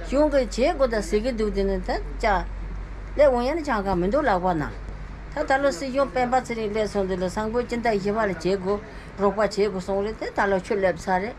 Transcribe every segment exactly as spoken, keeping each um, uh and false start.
གཞུང་གིས་བྱེད་དགོས་ད་ཟེར་གྱི་འདུག་དེ་ནི་ད་ཅག་སླེབས་འོང་ཡ་ནི་ཆང་ཁ་མི་འདུག་ལག་པ་ན། ད་ད་ལོ་སྲིད་གཞུང་སྤེན་པ་ཚེ་རིང་སླེབས་སོང་དུས་ལ་སང་ཕོད་སྤྱི་ཟླ་བཞི་པ་ལ་བྱེད་དགོས་རོགས་པ་བྱེད་དགོས་གསུངས་རེད་དེ་ད་ལོ་ཆུ་སླེབས་ཚར་རེད།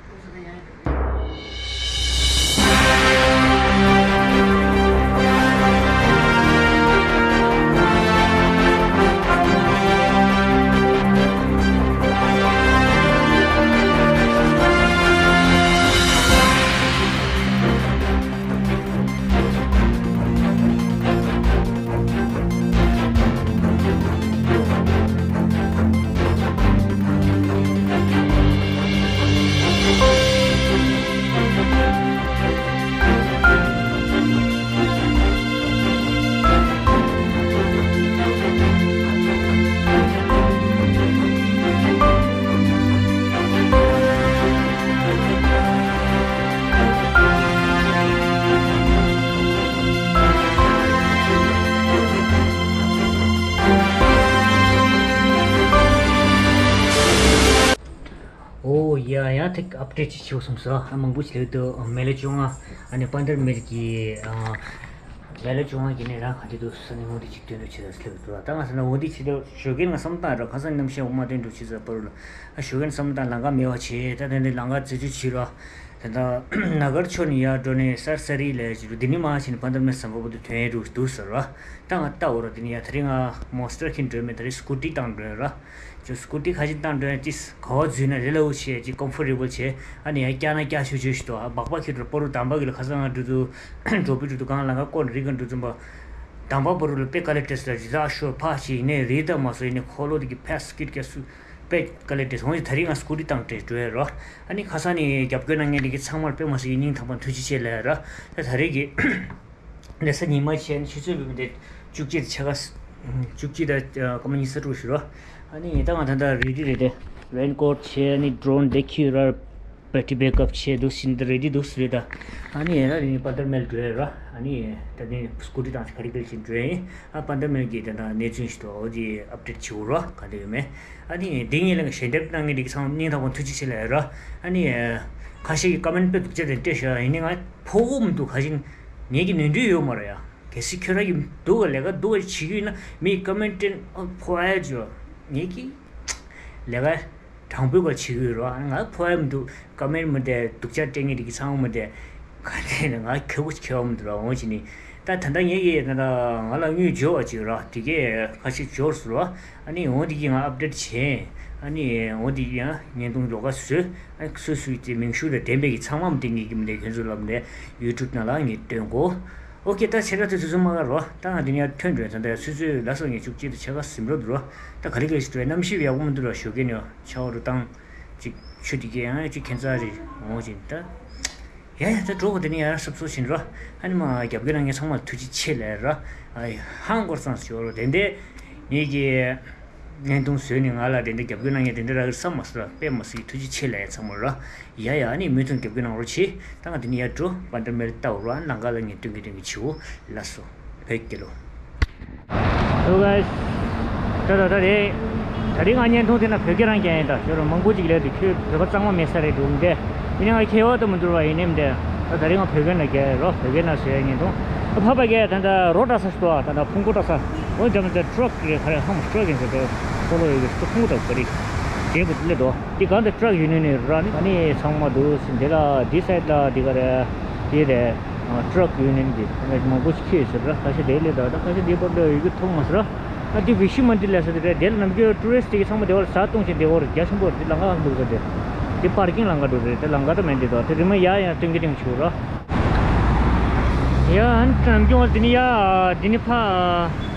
ཨོ་ཡ་ཡ་ཐིག་ཨབ་ཌེཊ་ཅིག་བྱེད་དགོས་བསམ་སོང་། ཨ་མང་པོ་ཞིག་སླེབས་འདུག་མེ་ལེ་བཅོ་ལྔ། ཨ་ནི་པན་དར་མེལ་གྱི་ཨ་མེ་ལེ་བཅོ་ལྔ་གི་ནས་རང་ག་འདྲ་འདུག་ས་ནས་འོ་འདི་ཅིག་སྟོན་འདོད་བྱེད་ས་སླེབས་འདུག་ད་ང་ས་ན་འོ་འདི་ཅིག་ད་ཞོགས་ཀས་ང་བསམ་བཏང་ར་ཁ་སང་གནམ་གཤིས་འོ་མ་སྟོན་འདོད་བྱེད་ས་པ་རུ་ལ་ཨ་ཞོགས་ཀས་བསམ་བཏང་ལམ་ཁ་མེད་པ་བྱས་ད་དེ་འདྲ་ལམ་ཁ་བརྩི་བཅོས་བྱེད་རོགས། ད་ལྟ་ན་གར་ཕྱོགས་ནས་ཡར་འགྲོ་ནས་སར་ས་རི་ལ་ཅིག་འདི་ནས་མར་ཕྱིན་ནས་པན་དར་མེལ་ཟམ་པ་བར་དུ་ཐོན་ཡས་འདུག་ཟེར་ར། ད་ང་ལྟ་འོ་ར་དེ་ནས་ཡ་ད་རིང་ང་མོ་ཊ་ཁྱེར་འགྲོ་མེད་ད་རིང་སྐུ་ཊི་བཏང་འགྲོ་ཡ་ར། ཅོ་སྐུ་ཊི་ཁ་ཤས་བཏང་འགྲོ་ཡ་ཅིས་ག་བ་འཛུལ་ན་རི་ལ་འུ་ཆེ་ཅིག་ཀོམ་ཕོར་ཊེ་བལ་བྱས་ཨ་ནི་ཡ་སྐྱག་ན་སྐྱག་ཤོས་ཤོས་ཤིག་ཏོ་ཨ་སྦག་སྦག་ཁྱེར་འགྲོ་པ་རུ་དམ་པ་གི་ལ་ཁ་སང་ང་འགྲོ་དུས་འགྲོ་པི་འགྲོ་དུས་གང་ལ་ང་ཀོ་ན་རི་ག་འགྲོ་དུས་པ་དམ་པ་པ་རུ་ལ་དཔེ་དཀའ་ལས་སྤྲད་ས་རི་ལ་ཤོ་ཕ་ཞིག་ཡིན་ནའི་རི་ད་མ་སོ་ཡིན་ནའི་འཁོར་ལོ་དེ་གི་ཕེ་སི་ཀིད་ཀ་སུ། དཔེ་དཀའ་ལས་འདྲ་སོང་ཞིག་ད་རིང་ང་སྐུ་ཊི་བཏང་སྤྲད་འགྲོ་ཡ་རོ། ཨ་ནི་ཁ་སང་ནས་རྒྱབ་སྐྱོར་གནང་མཁན་དེ་གི་ཚང་མར་དཔེ་མ་སྲིད་ཀྱི་སྙིང་ཐག་པ་ཐུགས་རྗེ་ཆེ་ལབ་ཡ་རོ། ད་ད་རེས་ཀྱི་གནས་ས་ཉི་མ་བྱས་ནས་ཆུ་ཚོད་བུད་མེད་བཅུ་གཅིག་དང་ཕྱེད་ཀ་བཅུ་གཅིག་དང་སྐར་མ་ཉི་ཤུ་རྩ་དྲུག་ཞིག་རོ། ཨ་ནི་ད་ང་ད་ལྟ་རེ་ཌི་རེད་དེ་རེན་ཀོ་ཊི་བྱས་ཨ་ནི་ཌོ་རོན་དེ་ཁྱེར་ར། བེ་ཊི་བེག་ཨབ་བྱས་འདུག་ཟིན་ད་རེ་ཌི་འདུག་ཟེར་རེད་ད། ཨ་ནི་ཡ་ད་རིང་པན་དར་མེལ་འགྲོ་ཡ་ར། ཨ་ནི་ད་ནི་སྐུ་ཊི་བཏང་ཆ་ག་རེ་ག་རེ་བྱེད་འགྲོ་ཡ་ཡིན། ཨ་པན་དར་མེལ་གྱི་ད་ད་གནས་ཚུལ་ཞིག་ཏུ་འོ་དེ་ཨབ་ཌེཊ་བྱེད་འོ་ར་ག་འདྲ་ཡོད་མེད། ཨ་ནི་འདི་ངས་ལ་ཞལ་འདེབས་གནང་མཁན་འདི་གི་ཚང་མ་སྙིང་ཐག་པ་ཐུགས་རྗེ་ཆེ་ལབ་ཡ་ར། ཨ་ནི་ཁ་ཤས་ཀྱི་ཀོ་མེན་ཊི་དཔེ་སྡུག་ཅག་དེ་སྤྲད་ཤག་ཡིན་ནའི་ང་ཕོག་གོ་མི་འདུག་ག་ཞིག་ངེད་ཀྱི་ནོར་འཁྲུལ་ཡོད་མ་རེད་ཡ། གལ་སྲིད་ཁྱོད་རང་གིས་སྡུག་ག་ལས་ཀ་སྡུག་ག་བྱེད་ཀྱི་ཡོད་ན་མིའི་ཀོ་མེན་ཊི་ཕོག་ཡ་ཅོ་ངེད་ཀྱི་ལས་ཀ་དྲང་པོའི་སྐོར་བྱེད་ཀྱི་ཡོད་རོགས། ང་ཕོག་ཡ་མི་འདུག་ཀོ་མེན་ཊི་མི་འདྲ་སྡུག་ཅག་སྤྲད་མཁན་དེ་གི་ཚང་མ་མི་འདྲ་ག་དེ་ནས་ང་ཁེ་པོ་ཁེ་བ་མི་འདུག་ར། འོང་བྱས་ནས་ད་ད་ལྟ་ངེད་ཀྱི་ད་ལྟ་ང་ལ་དངུལ་འབྱོར་བ་ཅིག་ར་དེ་གས་ཁ་ཤས་འབྱོར་སོང་ར། ཨ་ནི་འོང་དེ་གི་ང་ཨབ་ཌེཊ་བྱས་ཨ་ནི་འོང་དེ་གི་ཡང་བརྙན་ཐུང་ལོགས་ཀ་བཟོས་ཨ་ནི་སོ་སོའི་དེ་མིང་གཞུང་དང་ལྡན་པའི་གི་ཚང་མ་མི་འདྲ་ངེད་ཀྱི་མི་འདྲ་ཁྱོད་ཚོ་ལ་མི་འདྲ་ཡུ་ཊུབ་ནང་ལ་ངས་སྟོན་གོ། ཨོ་ཀེ་ད་ཆེ་ད་དུས་ཚོད་མ་ག་རོ། ད་ང་འདི་ནས་ཐོན་འགྲོ་ཡ་ད་ད་ཡ་ཆུ་ཚོད་ལ་སོ་ངས་བཅུ་གཅིག་དང་ཕྱེད་ཀ་ཟིན་འགྲོ་འདུག་རོ། ད་ག་ལེ་ག་ལེ་ཞིག་འགྲོ་ཡ་གནམ་གཤིས་ཡག་པོ་མི་འདུག་ར། ཞོགས་ཀས་ནས་ཆར་པ་རུ་བཏང་ཅིག་ཆུ་དེ་གས་ཡང་ཅིག་ཁྱད་མཚར་རེད་འོང་ཅིག་ད། ཡ་ཡ་ད་འགྲོ་གོ་དེ་ནས་ཡ་སབ་སོ་བྱིན་རོ། ཨ་ནི་མ་རྒྱབ་སྐྱོར་གནང་མཁན་ཚང་མ་ཐུགས་རྗེ་ཆེ་ལབ་ར། ཨ་ཧང་སྐོར་སང་ཞོར་རོ་དེ་འདྲའི་ངེད་ཀྱི་བརྙན་ཐུང་བཟོས་ནས་ང་ལ་དེ་འདྲའི་རྒྱབ་སྐྱོར་གནང་མཁན་དེ་འདྲ་རག་གི་བསམ་མ་སོང་ར། དཔེ་མ་སྲིད་ཐུགས་རྗེ་ཆེ་ལབ་ཡ་ཚང་མ་ར། ཡ་ཡ་ཨ་ནི་མུ་མཐུད་རྒྱབ་སྐྱོར་གནང་རོགས་བྱེད། ད་ང་དེ་ནས་ཡར་འགྲོ་པན་དར་མེལ་ལྟ་འོ་ར། ལམ་ཁ་ལ་ངས་སྟོན་གི་སྟོན་གི་བྱེད་འོ། ལགས་སོ། བོད་རྒྱལ་ལོ། Hello guys. ད་ད་ད་རེད། ད་རིང་ང་བརྙན་ཐུང་དེ་ན་བོད་སྐད་རང་རྒྱག་ཡིན་ད། ཞོར་མང་པོ་ཅིག་ལས་དུས་ཁྱོད་བོད་པ་གཙང་མ་མེད་ས་རེད་འདུག་འདས། མི་ནི་ང་ཁྱེད་བ་ད་མི་འདུར་བ་ཡིན་ནམ་འདས། ད་ད་རིང་ང་བོད་སྐད་ན་རྒྱག་ཡ་རོ། བོད་སྐད་ན་བཟོ་ཡ་བརྙན་ཐུང་། ད་ཕ་པ་རྒྱག་ཡ་ད་ད་རོ་འདྲ་ས་ཞིག་འདུག་ད་ད་ཕུང་པོ་འདྲ་ས། འོ་འདྲ་མི་འདྲ་ཊྲག་རེད་ག་རེ་ཧམ་ཊྲག་ཡིན་ཟེར་ཏེ། ཁོ་ལོ་ཡོད་གི་ཕུང་པོ་འདྲ་ག་རེ། རྒྱལ་པོ་སླེ་འདུག་འདི་གང་དུ་ཊྲག་ཡུ་ནི་ནི་ར་ནི་ཨ་ནི་ཚང་མ་འདུག་ཟིན་དེ་ལ་འདི་སའིཌ་ལ་འདི་ག་རེ་འདི་རེད། ཊྲག་ཡུ་ནི་ནི་འདི་ཨ་ནི་མང་པོ་ཞིག་ཁྱེར་ཟེར་ར། ཁ་ཤས་དེ་སླེ་འདུག་ད་ཁ་ཤས་འདི་བར་དུ་ཡོད་གི་མཐོང་མ་ཟེར་ར། ཨ་འདི་བི་ཤུ་མན་ཌི་ལ་ཟེར་དེ་རེད། དེ་ལ་ནམ་རྒྱུན་ཊུ་རི་སི་ཊི་གི་ཚང་མ་དེ་བར་ཟ་བཏུང་བྱས་འདི་བར་རྒྱ་ཆེན་པོ་འདི་ལམ་ཁ་འདུག་ཟེར་དེ། འདི་པར་ཀིང་ལམ་ཁ་འདུག་རེད། དེ་ལམ་ཁ་ད་མེད་འདི་དོ་དེ་རི་མ་ཡ་ཡ་སྟོན་གི་སྟོན་གི་བྱུག་ར། ཡ་ཨ་ནི་ནམ་རྒྱུན་འདི་ནི་ཡ་འདི་ནི་ཕ་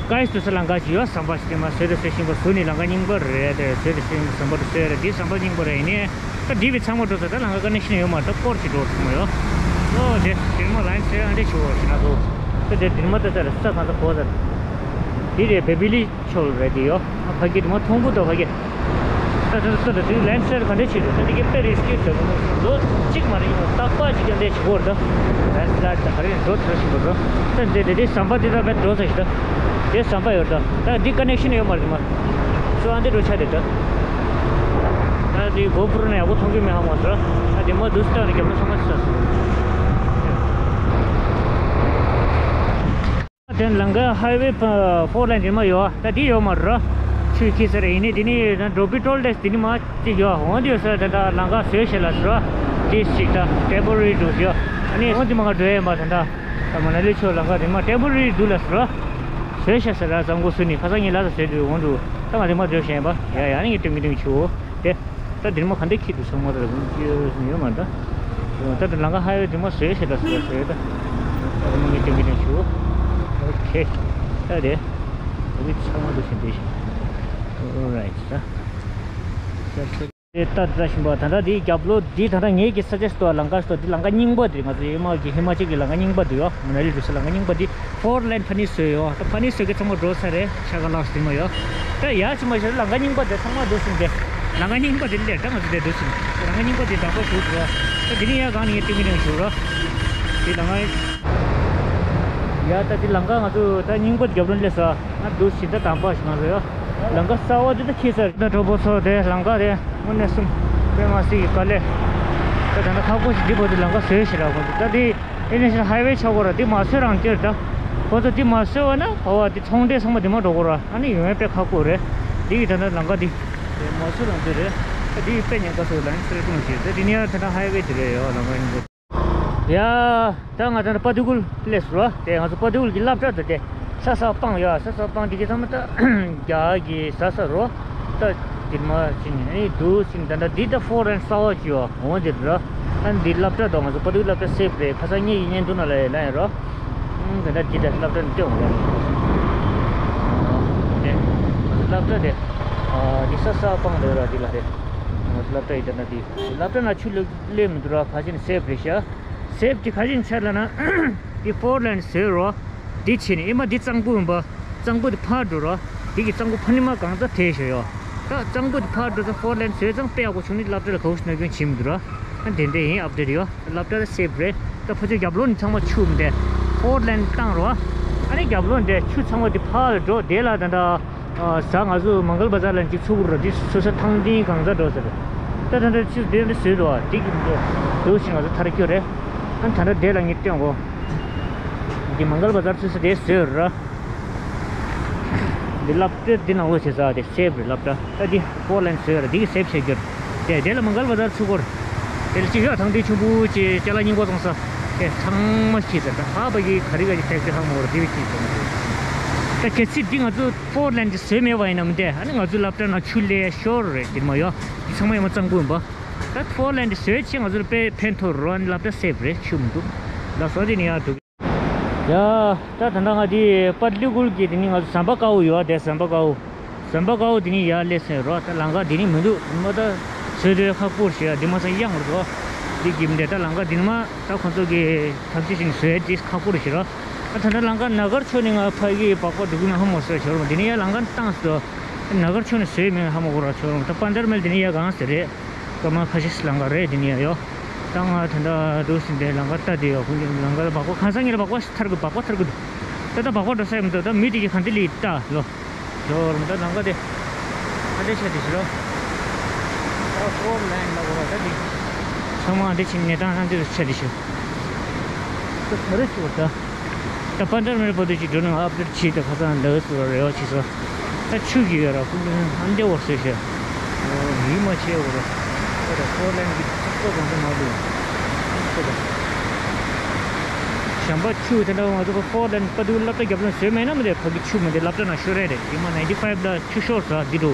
ཀའི་སུ་ས་ལམ་ཁ་ཅིག་ཡོད། ཟམ་པ་ཞིག་དེ་མ་བཟོས་དེ་བཟོས་ཤིང་པ་བཟོས་ནི་ལམ་ཁ་རྙིང་པ་རེད། དེ་བཟོས་དེ་བཟོས་ཤིང་ཟམ་པ་དེ་བཟོས་རེད། འདི་ཟམ་པ་རྙིང་པ་རེད། ཡིན་ནའི་ད་འདི་བི་ཚང་མ་འགྲོ་ས་ད་ལམ་ཁ་ཀ་ནེག་ཤན་ཡོད་མ་རེད། ད་སྐོར་ཅིག་འགྲོ་ཐུབ་མ་ཡོད། ཨོ་དེ་དེ་མ་ལན་ཟེར་ཨ་འདྲ་ཆུ་བ་ཞིག་ན་ཚོ་ད་དེ་དེ་མ་ད་ས་རེད། ས་གང་ས་གོ་ས་དེ་རེད། བེ་བི་ལི། ཆོལ་རེད་དེ་ཡོ། ཕ་གི་དེ་མ་མཐོང་གི་འདུག་ཕ་གི། ད་ད་ད་ད་དེ་ལེན་སི་ལའེཌ་ག་འདྲ་བྱེད་འདུག་ད་དེ་གི་དཔེ་རི་སི་ཀི་འདུག་ལོ་གཅིག་མ་རེད། ཡིན་ནོ་རྟག་པ་ཅིག་ཀྱང་འདྲ་བྱེད་གོ་རེད་ད། ལེན་སི་ལའེཌ་ད་ག་རེ་འགྲོ་ཐུབ་བཞིན་པ་རེད། ད་འདི་དེ་དེ་ཟམ་པ་དེ་ད་བས་འགྲོ་ས་ཞིག་ད། དེ་ཟམ་པ་ཡོད་ད། ད་འདི་ཀ་ནེག་ཤན་ཡོད་མ་རེད་དེ་མ། སོ་ཨ་འདི་འགྲོ་ཆ་དེ་ད། ད་དེ་གོ་པུ་རོ་ནས་ཡག་པོ་མཐོང་གི་མེད་ཧ་མ་སོ། ད་དེ་མ་དུས་སྟག་ནས་རྒྱབ་ན་ཚང་མ་ཆ་སོ། དེ་ལང་ཀ་ཧའི་ཝེ་ཕ་ཕོར་ལེན་དེ་མ་ཡོད་ད་དེ་ཡོད་མ་རེད། ཆུ་ཁྱི་ཟེར་ཡིན་ནི་དེ་ནི་འགྲོ་བི་ཊོལ་ཊེ་སི་དེ་ནི་མ་གཅིག་ཡོད་འོང་དེ་ཡོད་ས་དེ་འདྲ་ལང་ཀ་བཟོས་ཤེས་ལ་ཟེར་བ། དེ་གཅིག་ད་ཊེམ་པོ་ར་རི་འདུག་ཡོད་ཨ་ནི་འོང་དེ་མ་ག་འགྲོ་ཡས་མ་དེ་འདྲ། ད་མ་ན་ལི་ཆུ་ལང་ཀ་དེ་མ་ཊེམ་པོ་ར་རི་འདུག་ལ་ཟེར་བ། བཟོས་ཤེས་ཟེར་ར་ཙང་གོ་སུ་ནི་ཁ་སང་ངས་ལ་ས་བཟོས་དུས་འོང་འདུག་ད་ང་དེ་མ་བཟོས་ཤེས་པ་ཡ་ཡ་ནི་ངས་ཏིང་གི་ཏིང་ཆུ་དེ། ད་འདིར་མ་ག་འདྲ་ཁྱི་འདུག་ཚང་མ་ད་ཡོད་མ་ད། ད་ད་ལང་ཀ་ཧའི་ཝེ་འདིར་མ་བཟོས་ཤེས་ད་བཟོས་བཟོས་ད། ད་མ་ངས་ཏིང་གི་ཏིང་ཆུ། ཨོ་ཁེ། ད་དེ། ད་འདི་ཚང་མ་འདུག་ཤིང་དེ་ཤིང་། ཨོ་རའིཊ་ད། ད་ད་ད་ད་ཤིང་པ་ད་ད་འདི་རྒྱབ་ལོགས་འདི་ད་ད་ངེད་ཀྱི་ས་ཆ་སྟོ་ལང་ཀ་སྟོ་འདི་ལང་ཀ་རྙིང་པ་འདི་ང་ཚོ་ཧི་མ་གི་ཧི་མ་ཅལ་གྱི་ལང་ཀ་རྙིང་པ་འདི་ཡོད་མ་ན་ལི་འགྲོ་ས་ལང་ཀ་རྙིང་པ་འདི། ཕོར་ལེན་ཕ་ནི་བཟོས་ཡོད། ད་ཕ་ནི་བཟོས་ཀྱི་ཚང་མ་འགྲོ་ཚར་རེད། ཤ་ག་ལགས་སྟེ་མ་ཡོད། ད་ཡ་ཕྱི་མ་ཤར་ལང་ཀ་རྙིང་པ་དེ་ཚང་མ་འདུག་སེ་དེ། ལང་ཀ་རྙིང་པ་དེ་ལས་ད་ང་ཚོ་དེ་འདུག་སེ། ལང་ཀ་རྙིང་པ་དེ་དང་པོ་ཞུགས་འགྲོ། ད་དེ་ནི་ཡ་གང་ནས་ཏིང་གི་ནས་ཞུགས་རོ། དེ་ལང་ཀ་ཡ་ད་དེ་ལང་ཀ་ང་ཚོ་ད་རྙིང་པ་རྒྱབ་ལོན་སླེབས་ས། ང་འདུག་སེ་ད་དང་པོ་ཞིག་ང་ཚོ་ཡོད། ལང་ཀ་གསར་པ་དེ་ད་ཁྱི་ས་ད་གྲོགས་པོ་ཚོ་དེ་ལང་ཀ་དེ་དངོས་གནས་སུ་དཔེ་མ་སྲིད་ཀྱི་དཀའ་ལས། ད་ད་ནི་ཁག་པོ་ཞིག་འདི་བར་དུ་ལང་ཀ་བཟོས་ཤེས་ར་གོ་ད་དེ། ཨེ་ནེ་ཤ་ནལ་ཧའི་ཝེ་ཆགས་ཀྱི་རེད། འདི་མ་བཟོས་རང་སྐྱེར་ད། ཁོ་ཚོ་འདི་མ་བཟོས་པ་ན་བ་བ་འདི་ཚོང་འབྲེལ་ཚང་མ་འདི་མ་འགྲོ་གི་རེད། ཨ་ནི་ཡོང་ཡ་དཔེ་ཁག་པོ་རེད། འདི་གི་ད་ནི་ལང་ཀ་འདི་མ་བཟོས་རང་སྐྱེར་རེད། ད་འདི་དཔེ་ཉེན་ཁ་ཚོ་ལ་ནི་སེར་ཀུང་ཞིག་ད་འདི་ནི་ཡ་ད་ནི་ཧའི་ཝེ་འདི་རེད་ཡོ་ལང་ཀ་ཡིན་འདི། ཡ། ད་ང་ད་ནི་པ་ཏི་ཀུལ་སླེབས་སོང་ར། དེ་ང་ཚོ་པ་ཏི་ཀུལ་གྱི་སློབ་གྲྭ་དེ་དེ། ས་ས་སྤང་ཡ་ས་ས་སྤང་འདི་གི་ཚང་མ་ད་རྒྱ་གི་ས་ས་རོ། ད་འདི་མ་ཅི་ནི་འདུག་ཅིང་ད་ད་འདི་ད་ཕོར་ལེན་གསར་པ་ཅིག་ཡོད། འོ་འདིར་ར། ཨ་འདི་སློབ་གྲྭ་དང་ང་ཚོ་པ་ཏི་ཀུལ་སློབ་གྲྭ་སེབ་རེད། ཁ་སང་ངེད་ཀྱི་བརྙན་ཐུང་ནང་ལ་ཡོད་ན་ཡོད་རོ། ཨང་དེ་འདྲ་འདི་ད་སློབ་གྲྭ་ནས་སྟོན་འོང་ར། དེ་ང་ཚོ་སློབ་གྲྭ་དེ་ཨ་འདི་ས་ས་སྤང་ལ་ཡོད་ར། འདི་ལ་རེད། ང་ཚོ་སློབ་གྲྭ་ཡི་ད་ན་འདི་སློབ་གྲྭ་ན་ཆུ་ལེ་ལེ་མི་འདུག་ར། ཁ་ཤས་ནི་སེབ་རེད་ཤག་སེབ་དེ་ཁ་ཤས་ནི་ཆ་ལ་ན་འདི་ཕོར་ལེན་བཟོས་རོ། འདི་བྱས་ནས་ཨེ་མ་འདི་གཙང་པོ་ཡིན་པ། གཙང་པོ་དེ་ཕར་འགྲོ་ར། འདི་གི་གཙང་པོ་ཕ་ནི་མ་གང་ཚ་དེ་ཞོ་ཡོ། ད་གཙང་པོ་དེ་ཕར་འགྲོ་ཚ་ཕོར་ལེན་བཟོས་ཙང་དཔེ་ཡག་པོ་བྱུང་ནི་སློབ་གྲྭ་ལ་ག་བོ་ཞིག་ན་སྐྱོན་བྱེད་མི་འདུག་ར། ཨ་དེ་འདྲ་ཡིན་ཨབ་ཌེ་ཊི་ཡོ། སློབ་གྲྭ་སེབ་རེད། ད་ཕ་ཆོས་རྒྱབ་ལོགས་ནི་ཚང་མ་ཆུ་མི་འདེ། ཕོར་ལེན་བཏང་རོ། ཨ་ནི་རྒྱབ་ལོགས་འདེ་ཆུ་ཚང་མ་དེ་ཕར་ལ་འགྲོ་དེ་ལ་ད་ད། ཨ་ཟ་ང་ཚོ་མང་གལ་བ་ཛར་ལ་གཅིག་ཚུགས་རོ་འདི་ཚུ་ས་ཐང་འདི་གང་ས་འགྲོ་ཟེར། ད་ད་ད་ཆུ་དེ་འདྲ་བཟོས་འདུག་ཨ་འདི་གི་འདུག་འདུག་ཞིག་ང་ཚོ་ཐར་རྒྱུ་རེད། ཨ་ད་ད་དེ་ལ་ངས་སྟོན་གོ། འདི་མང་གལ་བ་ཛར་ཚུ་ས་དེ་བཟོས་ར། འདི་སློབ་གྲྭ་འདི་ནང་ལོགས་བྱེད་ས་དེ་སེབ་རེད་སློབ་གྲྭ། ད་འདི་ཕོར་ལེན་བཟོས་ར་འདི་གི་སེབ་བྱེད་རྒྱུ་རེད། དེ་དེ་ལ་མང་གལ་བ་ཛར་ཚུགས་གོ་ར། དེ་ལ་གཅིག་ཡོད་ཐང་འདི་ཆུང་བུ་ཅིག་ཅ་ལག་རྙིང་པ་བཙོང་ས། དེ་ཚང་མ་ཤེས་ཟེར་ད་ཧ་བ་གི་ག་རི་ག་གི་ཐེག་ཆེ་ཧ་མོ་ར་དེ་བས་ཤེས་ཟེར། ད་གལ་སྲིད་འདི་ང་ཚོ་ཕོར་ལེན་འདི་བཟོས་མེད་པ་ཡིན་ན་མི་འདེ་ཨ་ནི་ང་ཚོའི་སློབ་གྲྭ་ནང་ཆུ་ལས་ཤོར་རེད་དེ་མ་ཡོ། འདི་ཚང་མ་ཡོད་མ་གཙང་པོ་ཡིན་པ། ད་ཕོར་ལེན་འདི་བཟོས་ཆེ་ང་ཚོར་དཔེ་ཕན་ཐོགས་རོ་ཨ་ནི་སློབ་གྲྭ་སེབ་རེད་ཆུ་མི་འདུག་ལ་སོ་དེ་ནི་ཡར་འགྲོ། ཡ། ད་ད་ལྟ་ང་འདི་པ་ཏི་ལི་ཀུལ་གྱི་དེ་ནི་ང་ཚོ་ཟམ་པ་དཀར་པོ་ཡོད་དེ་ཟམ་པ་དཀར་པོ། ཟམ་པ་དཀར་པོ་དེ་ནི་ཡར་སླེབས་ཟིན་རོ། ད་ལམ་ཁ་དེ་ནི་མི་འདུག་མ་ད་བཟོས་དུས་ཁག་པོ་ཞེས་འདི་མ་ཚང་གཡང་རུ་འགྲོ། འདི་གི་མི་འདི་ད་ལམ་ཁ་དེ་ནི་མ་ད་ཁོང་ཚོ་གི་ཐབས་ཤེས་ཤིག་བཟོས་དེ་ཁག་པོ་རུ་ཞེས་རོ། ད་ད་ལྟ་ལམ་ཁ་ན་གར་ཕྱོགས་ནས་ང་ཕ་གི་སྦག་སྦག་འགྲོ་གི་ན་ཧ་མོ་བཟོས་ཞོར་མ་དེ་ནི་ཡར་ལམ་ཁ་བཏང་སོ། ན་གར་ཕྱོགས་ནས་བཟོས་མེད་ཧ་མོ་གོ་ར་ཞོར་མ་ད་པན་དར་མེལ་དེ་ནི་ཡར་གང་ཟེར་རེད། ཀརྨ་ཁ་ཤས་ལམ་ཁ་རེད་དེ་ནི་ཡ་ཡོ། ད་ང་ད་ལྟ་འགྲོ་བཞིན་པའི་ལམ་ཁ་ལྟ་དེ་ཡོ། ཁོང་གི་ལམ་ཁ་ལ་སྦག་སྦག་གང་ས་ངེད་ལ་སྦག་སྦག་ཐར་གི་སྦག་སྦག་ཐར་གི་འདུག་ད་ལྟ་སྦག་སྦག་འགྲོ་ས་ཡོད་མི་འདུག་ད་མི་དེ་གི་གང་དེ་ལི་ལྟ་ལོ། ལོ་རུང་ད་ལམ་ཁ་དེ་ཨ་འདྲ་ཆ་དེ་ཞིག་ལོ། ད་ཧྥོར་ལེན་ལ་གོ་ར་ད་དེ་ཚང་མ་ཨ་འདྲ་ཆ་ནས་ད་ཨ་འདྲ་ཆ་དེ་ཞིག་ད་ག་རེ་ཆུ་བ་ད། ད་པན་དར་མེལ་བར་དུ་ཅིག་འགྲོ་ན་ཨབ་ཌེཊ་བྱེད་དེ་ཁ་སང་ལགས་སུ་ར་རེ་བ་བྱེད་སོ། ད་ཆུ་གི་ཡོད་ར་ཀུན་ཀུན་ཨ་འདྲ་བོར་སོས་ཤག་ཡིད་མ་ཆེས་བོར་ར། ད་ད་ཧྥོར་ལེན་གི་ཚོགས་གཙོ་གང་དུ་མ་འདུག་ཞམ་པ་ཆུ་དེ་འདྲ་ང་ཚོ་ཧྥོར་ལེན་པ་དུ་སློབ་གྲྭ་རྒྱབ་ལོན་བཟོས་མེད་ན་མི་རེད། ཕ་གི་ཆུ་མི་འདི་སློབ་གྲྭ་ནང་ཤོར་རེད་རེད། ཡིན་མ་ནའིན་ཊི་ཕའིབ་ལ་ཆུ་ཤོར་ས་འདི་འགྲོ།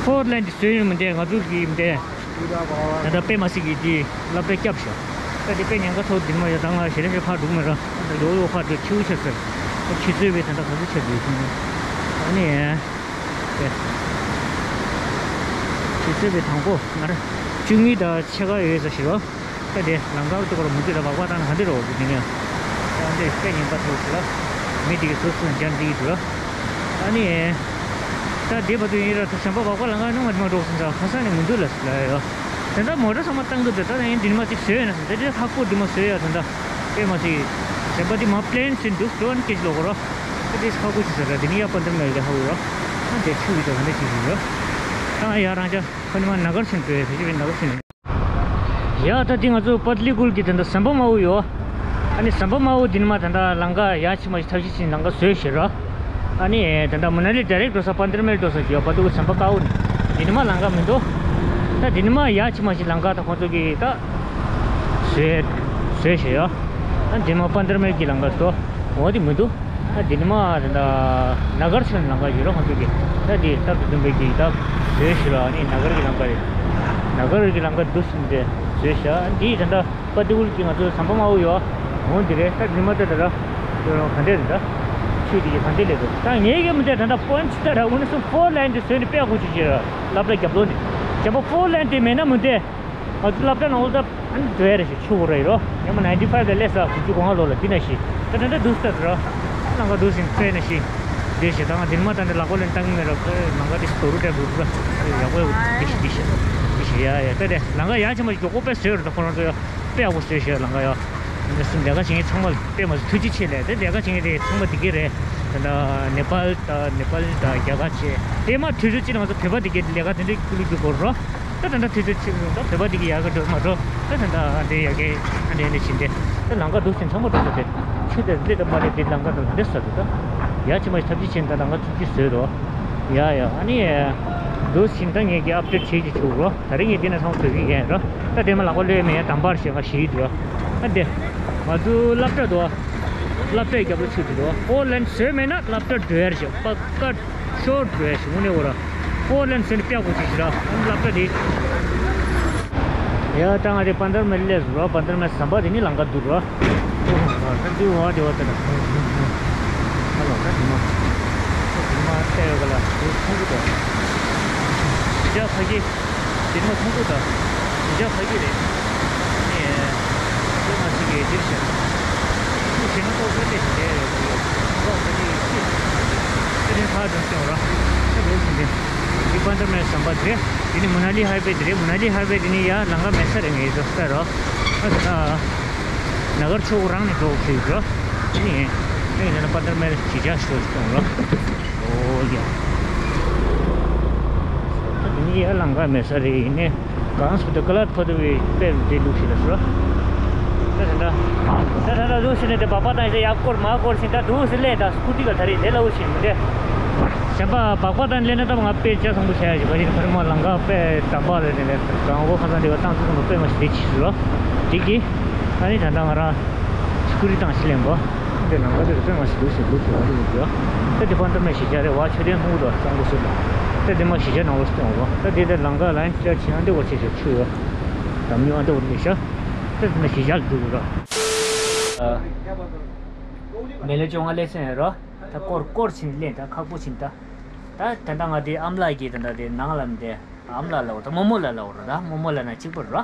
ཧྥོར་ལེན་འདི་བཟོས་ཡོད་མི་འདི་ང་ཚོ་གི་མི་འདི། ད་ལྟ་དཔེ་མ་སྲིད་ཀྱི་དེ་སློབ་གྲྭ་བསྐྱབས་ཤག་ད་དེ་དཔེ་ཉེན་ཁ་ཐོག་འདི་མ་ཡོད་ད་ང་ཞེ་ལེ་ཞེ་ཕར་འགྲོ་མི་ར། ད་ལོ་ལོ་ཕར་འགྲོ་ཆུ་ཆ་ཟེར། ད་ཆུ་ཚོད་བས་ད་ལྟ་ག་ཚོད་ཆ་འདུག་ཟེར་ནས། ཨ་ནི། དེ། ཆུ་ཚོད་བས་དང་པོ་ང་ར་བཅུ་གཉིས་དང་ཕྱེད་ཀ་ཡོད་ས་ཞིག་རོ། ད་དེ་ལམ་ཁ་ཏུ་གོར་མུ་ཏི་ལ་བག་བག་བཏང་ན་ག་འདི་རོ་གི་དེ་ནས། ད་འདི་དཔེ་ཉེན་ཁ་ཐོག་ཞིག་ལ། མི་དེ་གི་སོ་སོ་འཇམ་འདི་གི་འདུག་ར། ཨ་ནི། ད་དེ་བར་དུ་ཡིན་ར་ད་ཞམ་པ་བག་བག་ལ་ང་ནང་མ་དེ་མ་འགྲོ་སོང་ས་ཁ་སང་ནས་མི་འདུག་ལ་ཟེར་ལ་ཡོད། དེ་འདྲ་མོ་ཊ་ཚང་མ་བཏང་གི་འདུག་ད་ད་ཡིན་འདི་མ་ཅིག་བཟོས་ཡོད་ན་ཟེར་དེ་འདྲའི་ཧ་གོ་འདི་མ་བཟོས་ཡ་ད་ད། དཔེ་མ་ཅིག་ཞམ་པ་འདི་མ་པི་ལེན་ཟིན་འདུག་འགྲོ་ཨ་ནི་སྐད་ཅིག་ལོག་གོ་ར། ད་དེ་ཧ་གོ་ཅིག་ཟེར་ར་དེ་ནི་ཡ་པ་འདིར་མེད་དེ་ཧ་གོ་ར། ཨ་འདི་ཆུ་གི་ད་ག་འདྲ་ཅིག་ཡིན་ར། ད་ཡ་རང་ཅག་ཁོ་ནི་མ་ན་གར་ཆེན་པོའི་བེ་ཅི་བེ་ན་གར་ཆེན། ཡ་ད་འདི་ང་ཚོ་པ་ཏི་ལི་ཀུལ་གྱི་དེ་འདྲ་ཟམ་པ་མང་པོ་ཡོད། ཨ་ནི་ཟམ་པ་དམར་པོ་འདི་ནས་མར་ད་ལྟ་ལམ་ཁ་ཡར་ཕྱིན་མ་ཞིག་ཐབས་ཤེས་བྱས་ནས་ལམ་ཁ་བཟོས་ཤག་ར། ཨ་ནི་ད་ལྟ་མ་ན་ལི་ཌའི་རེག་འགྲོ་ས་པན་དར་མལ་འགྲོ་ས་ཅིག་ཡོད་པ་འདུག་ཟམ་པ་དཀར་པོ་ནས། འདི་ནས་མར་ལམ་ཁ་མི་འདུག་ད་འདི་ནས་མར་ཡར་ཕྱིན་མ་ཞིག་ལམ་ཁ་ད་ཁོང་ཚོ་གིས་ད་བཟོས་བཟོས་ཤག་ཡ། ཨ་འདི་ནས་མར་པན་དར་མལ་གྱི་ལམ་ཁ་འགྲོ་འོ་འདི་མི་འདུག་ཨ་འདི་ནས་མར་ད་ལྟ་ན་གར་ཕྱོགས་ནས་ལམ་ཁ་ཡོད་ར། ཁོང་ཚོ་གིས་ད་འདི་སྟབས་བདེ་བདེ་པོ་གིས་ད་བཟོས་ཤག་ར། ཨ་ནི་ན་གར་གྱི་ལམ་ཁ་རེད། ན་གར་གྱི་ལམ་ཁ་འདུག་སེ་འདི་བཟོས་ཤག་འདི་ད་ལྟ་པ་ཏི་ཝུལ་གྱི་ང་ཚོ་ཟམ་པ་དམར་པོ་ཡོད། འོ་འདི་རེད། ད་འདི་མ་ལྟ་ད་ར། ག་འདྲས་རེད་ད། ཆུ་འདི་གི་ག་འདྲས་ལས་འདུག་ད་ངའི་གི་མི་འདྲ་ད་ད་པོན་ཆི་ད་ར། འུ་ནི་སུ་ཕོར་ལེན་དེ་བཟོས་ནས་དཔེ་ཡག་པོ་ཅིག་བྱས་ར། སློབ་གྲྭ་རྒྱབ་ལོགས་ནས་བྱས་པ། ཕོར་ལེན་དེ་མེད་ན་མི་འདྲ། ང་ཚོ་སློབ་གྲྭ་ནང་ལོགས་ད་ཨ་ནི་འགྲོ་ཡ་རེད་ཞེས་ཆུ་བོ་ར་ཡིན་རོ། ཡང་མ་ནའིན་ཊི་ཕའིབ་ལ་སླེབས་ས་དགུ་བཅུ་གོ་ལྔ་ལོ་ལ་འདི་ན་ཞིག་ད་ད་ད་འདུག་སེ་ད་ར། ལམ་ཁ་འདུག་སེ་དཔེ་ན་ཞིག་འདི་ཞིག་ད་ང་འདི་མ་ད་འདི་ལག་པ་ལེན་བཏང་གི་མེད་ར། ལམ་ཁ་འདི་ཞིག་དོ་རུ་འདྲ་འདུག་ར། ཡག་པོ་ཡག་པོ་འདི་ཞིག་འདི་ཞིག་འདི་ཞིག་ཡ་ཡ། ད་དེ་ལམ་ཁ་ཡར་ཕྱིན་མ་ཞིག་མགྱོགས་པོ་དཔེ་བཟོས་ར། ད་ཁོ་རང་ཚོ་ཡ། དཔེ་ཡག་པོ་བཟོས་ཤག་ལམ་ཁ་ཡ། འདི་སུ་ལས་ཀ་བྱེད་མཁན་ཚང་མ་དཔེ་མ་ཐུགས་རྗེ་ཆེ་ལས། དེ་ལས་ཀ་བྱེད་མཁན་དེ་ཚང་མ་དེ་ག་རེད། ད་ལྟ་ནེ་པཱལ་དང་ནེ་པཱལ་དང་རྒྱ་གར་བྱས། དེ་མ་དུས་ཚོད་ཅིག་ནང་ཚོ་བོད་པ་དེ་གའི་ལས་ཀ་དེ་འདྲ་ཀུ་ལུ་ཀུ་གོ་རོ། ད་ད་ལྟ་དུས་ཚོད་ཅིག་ནང་ད་བོད་པ་དེ་གའི་ཡག་གི་འགྲོ་མ་འགྲོ། ད་ད་ལྟ་འདི་ཡག་གི་འདི་འདི་བྱེད་འདི། ད་ལམ་ཁ་འདུག་སེ་ཚང་མ་འགྲོ་ས་དེ། ཆུ་དེ་ལས་ད་མ་རེད། དེ་ལམ་ཁ་དང་འདི་ས་དེ་ད། ཡ་ཆེ་མ་ཐབས་ཅིག་བྱེད་ད་ལམ་ཁ་ཐུགས་རྗེ་བཟོས་འདུག་ཡ་ཡ། ཨ་ནི་འདུག་སེ་ད་ངས་ཀྱི་ཨབ་ཌེཊ་བྱེད་ཀྱི་བྱུང་རོ། ད་རེས་ངས་འདི་ན་ཚང་མ་བོད་སྐད་ཡིན་རོ། ད་དེ་མ་ལག་པ་ལོས་མེད་ཡ་དམ་པར་ཞེས་ང་ཞིག་འདུག་ཨ་དེ་ང་ཚོ་སློབ་གྲྭ་འདུག་སློབ་གྲྭའི་རྒྱབ་ལ་ཆུ་དེ་འདུག་ཕོར་ལེན་བཟོས་མེད་ན་སློབ་གྲྭ་འགྲོ་ཡར་ཞིག་པ་ཀ་ཤོར་འགྲོ་ཡར་ཞིག་དངོས་གནས་འོ་ར། ཕོར་ལེན་བཟོས་ནས་དཔེ་ཡག་པོ་ཞིག་ཞིག་ར། ཨ་སློབ་གྲྭ་དེ། ཡ་ད་ང་དེ་པན་དར་མལ་སླེབས་རོ། པན་དར་མལ་ཟམ་པ་དེ་ནི་ལམ་ཁ་འདུག་རོ། ད་འདི་བ་དེ་བ་དེ་ན། ཧ་ལོ་ད་དེ་མ། དེ་མ་བལྟས་ཡོད་ག་ལ་དེ་མཐོང་གི་འདུག་དེ་ཇ་ཕ་གི། དེ་མ་མཐོང་གི་འདུག་དེ་ཇ་ཕ་གི་རེད། ཨ་ནི། དེ་ང་ཚོ་གི་འདིར་བཞག་ཤུགས་ཆེ་ན་ཏོག་ཙམ་ལས་ཞིག་རེད་རེད་རེད། ཏོག་ཙམ་ལས་ཤིག་དེ་རིང་ཕར་ཙམ་སོང་ར། ད་འདུག་སེ་འདི། འདི་པན་དར་མལ་ཟམ་པ་དེ་རེད། དེ་ནི་མ་ན་ལི་ཧའི་ཝེ་དེ་རེད། མ་ན་ལི་ཧའི་ཝེ་དེ་ནི་ཡ་ལམ་ཁ་མེད་ས་རེད། ངས་ཚོ་ལྟ་རོ། ཨ་ད་ད། ན་གར་ཕྱོགས་རང་ནས་འགྲོ་དགོས་ཀྱི་ཡོད་ར། ཨ་ནི། ཨ་ནི་ན་པན་དར་མལ་གཞིས་ཆགས་ཤོར་སོང་ར། ཨོ་ཡ། ད་དེ་ནི་ཡ་ལམ་ཁ་མེད་ས་རེད། ཡིན་ནའི་གང་སུ་དུ་ཀ་ལ་ཐོ་དུ་བའི་དཔེ་རུ་དེ་ལུགས་ཤིག་ལ་ཤོར། ད་ད་ད། ད་ད་ད་ལུགས་ཤིག་ནས་དེ་སྦག་སྦག་བཏང་ཡ་ཡག་སྐོར་མ་སྐོར་ཞིག་ད་འདུག་སེ་སླེབས། ད་སྐུ་ཊི་ག་ད་རེད་ལས་སླ་བོ་ཞིག་མི་འདྲ། གཞན་པ་སྦག་སྦག་བཏང་སླེབས་ན་ད་ང་དཔེ་ཆ་བཟང་པོ་བྱ་ཡ་ཞིག་ག་ཞིག་ཕར་མ་ལམ་ཁ་དཔེ་དམ་པ་རེད། དེ་ནས་གང་བོ་ཁ་སང་དེ་བ་བཏང་ཚུལ་ཚང་མ་དཔེ་མ་ཞིག་དེ་ཕྱིས་སུ་རོ། དེ་གི། ཨ་ནི་ད་ལྟ་ང་རང་སྐུ་ཊི་བཏང་ཞིག་ལེན་པ། འདི་ནང་ག་དེ་དཔེ་མ་ཞིག་འདུག་ཞིག་འདུག་ཞིག་འདུག་ཞིག་ད་དེ་པན་དར་མལ་གཞིས་ཆགས་རེད་བ། མཆོད་རྟེན་སྔོན་འགྲོ་གཙང་པོ་སུ་ལ། ད་དེ་མ་གཞིས་ཆགས་ནང་ལོགས་སུ་སྟོན་བ། ད་དེ་དེ་ལམ་ཁ་ལ་ཡིན་ཆ་ཆེ་ཨ་འདི་བར་ཆེ་ཆེ་ཆུ་ཡོད། འགྲམ་ཉུང་ཨ་འདི་བར་མི་ཤ། ད་དེ་ན་གཞིས་ཆགས་འདུག་ར། མེ་ལེ་ཅོ་ང་ལེ་སེང་རོ། ད་སྐོར་སྐོར་ཕྱིན་ལེན་ད་ཁག་པོ་ཕྱིན་ད། ད་ད་ལྟ་ང་དེ་ཨམ་ལགས་ཀྱི་ད་ད་དེ་ནང་ལ་མི་དེ། ཨམ་ལགས་ལ་འོ་ད་རྨོ་མོ་ལ་ལ་འོ་ར། ད་རྨོ་མོ་ལ་ན་གཅིག་པ་ར།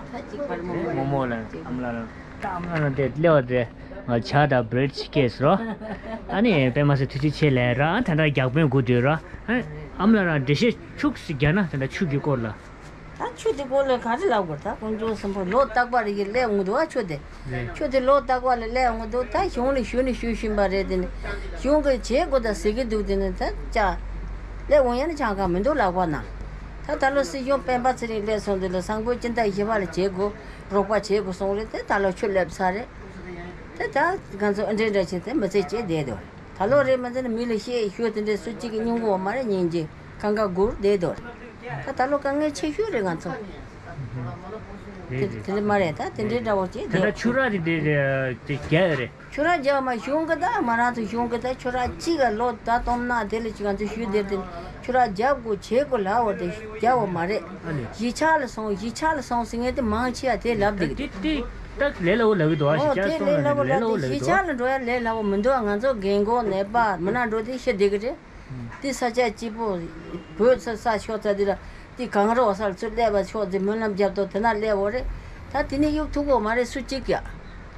རྨོ་མོ་ལ་ཨམ་ལགས་ལ་ད་ཨམ་ལགས་ལ་དེ་སླེབས་པ་དེ་ང་ཇ་དང་བྷི་རེཌ་ཅིག་སྐྱེས་ར། ཨ་ནི་དཔེ་མ་སྲིད་ཐུགས་རྗེ་ཆེ་ལས་ར། ད་ད་རྒྱག་པོན་དགོས་དུས་ར། ཨ་ཨམ་ལགས་ར་འགྲེལ་བཤད་ཤུགས་སུ་རྒྱག་ན་ད་ད་ཆུ་གི་སྐོར་ལ། ད་ཆུ་དེ་སྐོར་ལ་ག་རེ་ལབ་དགོས། ད་དཀོན་མཆོག་གསུམ་པོ་ལོ་རྟག་པ་རེ་གི་སླེབས་འོང་འདུག་བ་ཆུ་དེ། རེད། ཆུ་དེ་ལོ་རྟག་པ་ལ་སླེབས་འོང་འདུག་ད་གཞུང་ལ་ཞུ་ནི་ཞུ་བཞིན་པ་རེད། དེ་ནི་གཞུང་གི་བྱེད་དགོས་ད་ཟེར་གི་འདུག་དེ་ནི་ད་ཅག་སླེབས་འོང་ཡ་ནི་ཆང་ཁ་མི་འདུག་ལག་པ་ན། ད་ད་ལོ་སྲིད་གཞུང་སྤེན་པ་ཚེ་རིང་སླེབས་སོང་དུས་ལ་སང་ཕོད་སྤྱི་ཟླ་བཞི་པ་ལ་བྱེད་དགོས། རོགས་པ་བྱེད་དགོས་གསུངས་རེད། དེ་ད་ལོ་ཆུ་སླེབས་ཚར་རེད། དེ་ད་ང་ཚོ་ཨ་འདྲེ་འདྲ་བྱས་ཏེ་མི་ཚེ་སྐྱེལ་བསྡད་འདུག་ད་ལོ་རེད་མི་ཚེ་ནི་མི་ལ་བཤད་ཞུ་དེ་འདྲའི་སུ་གཅིག་གི་སྙིང་པོ་མ་རེད། སྙིང་རྗེ་གང་ག་སྒུར་བསྡད་འདུག་ད་ད་ལོ་དཀའ་ངལ་ཆེ་ཤོས་རེད་ང་ཚོ། དེ་རེད་དེ་རེད། འདྲ་མ་རེད། ད་དེ་འདྲའི་འདྲ་བོ་ཅིག་དེ་འདྲ་བསྡད་ཆུ་རགས་དེ་དེ་དེ་རྒྱ་ཡོད་རེད། ཆུ་རགས་རྒྱག་མ་གཞུང་གི་ད་ང་རང་ཚོ་གཞུང་གི་ད་ཆུ་རགས་གཅིག་ག་ལོ་ད་སྟོང་ན་དེ་ལ་ཅིག་ང་ཚོ་ཞུ་བསྡད་དེ་ཆུ་རགས་རྒྱབ་དགོས་བྱེད་དགོས་ལབ་པ་དེ་རྒྱབ་པ་མ་རེད། ཨ་ནི། གཞིས་ཆགས་ལ་སོང་གཞིས་ཆགས་ལ་སོང་ཟེར་མཁན་དེ་མང་ཆེ་བ་དེ་ལབ་བསྡད་ཀྱི་འདུག་དེ་དེ་ད་ལས་སླ་བོ་ལབ་ཀྱི་འདུག་ཨ། ཨོ་གཞིས་ཆགས་དེ་སོང་ལས་ན་སླ་བོ་དེ་ལས་སླ་ལབ་བོ་ལབ་ཀྱི་འདུག་གཞིས་ཆགས་ལ་འགྲོ་ཡ་ལས་སླ་བོ་མི་འདུག་ང་ཚོ་རྒན་གོག་ནད་པ་མི་ནག་འགྲོ་དེ་ཤི་བསྡད་ཀྱི་རེད། དེ་ས་ཆ་སྐྱིད་པོ་བོད་ས་ས་ཤོག་ཚ་དེ་ལ་དེ་གངས་རི་འོག་ས་ལ་ཚུར་སླེབས་པ་ཤོག་དེ་སྨོན་ལམ་རྒྱབ་ཐོག་དེ་ན་སླེབས་འོ་རེད། ད་དེ་ནས་གཡུག་ཐུབ་གོ་མ་རེད་སུ་གཅིག་ཀྱང་།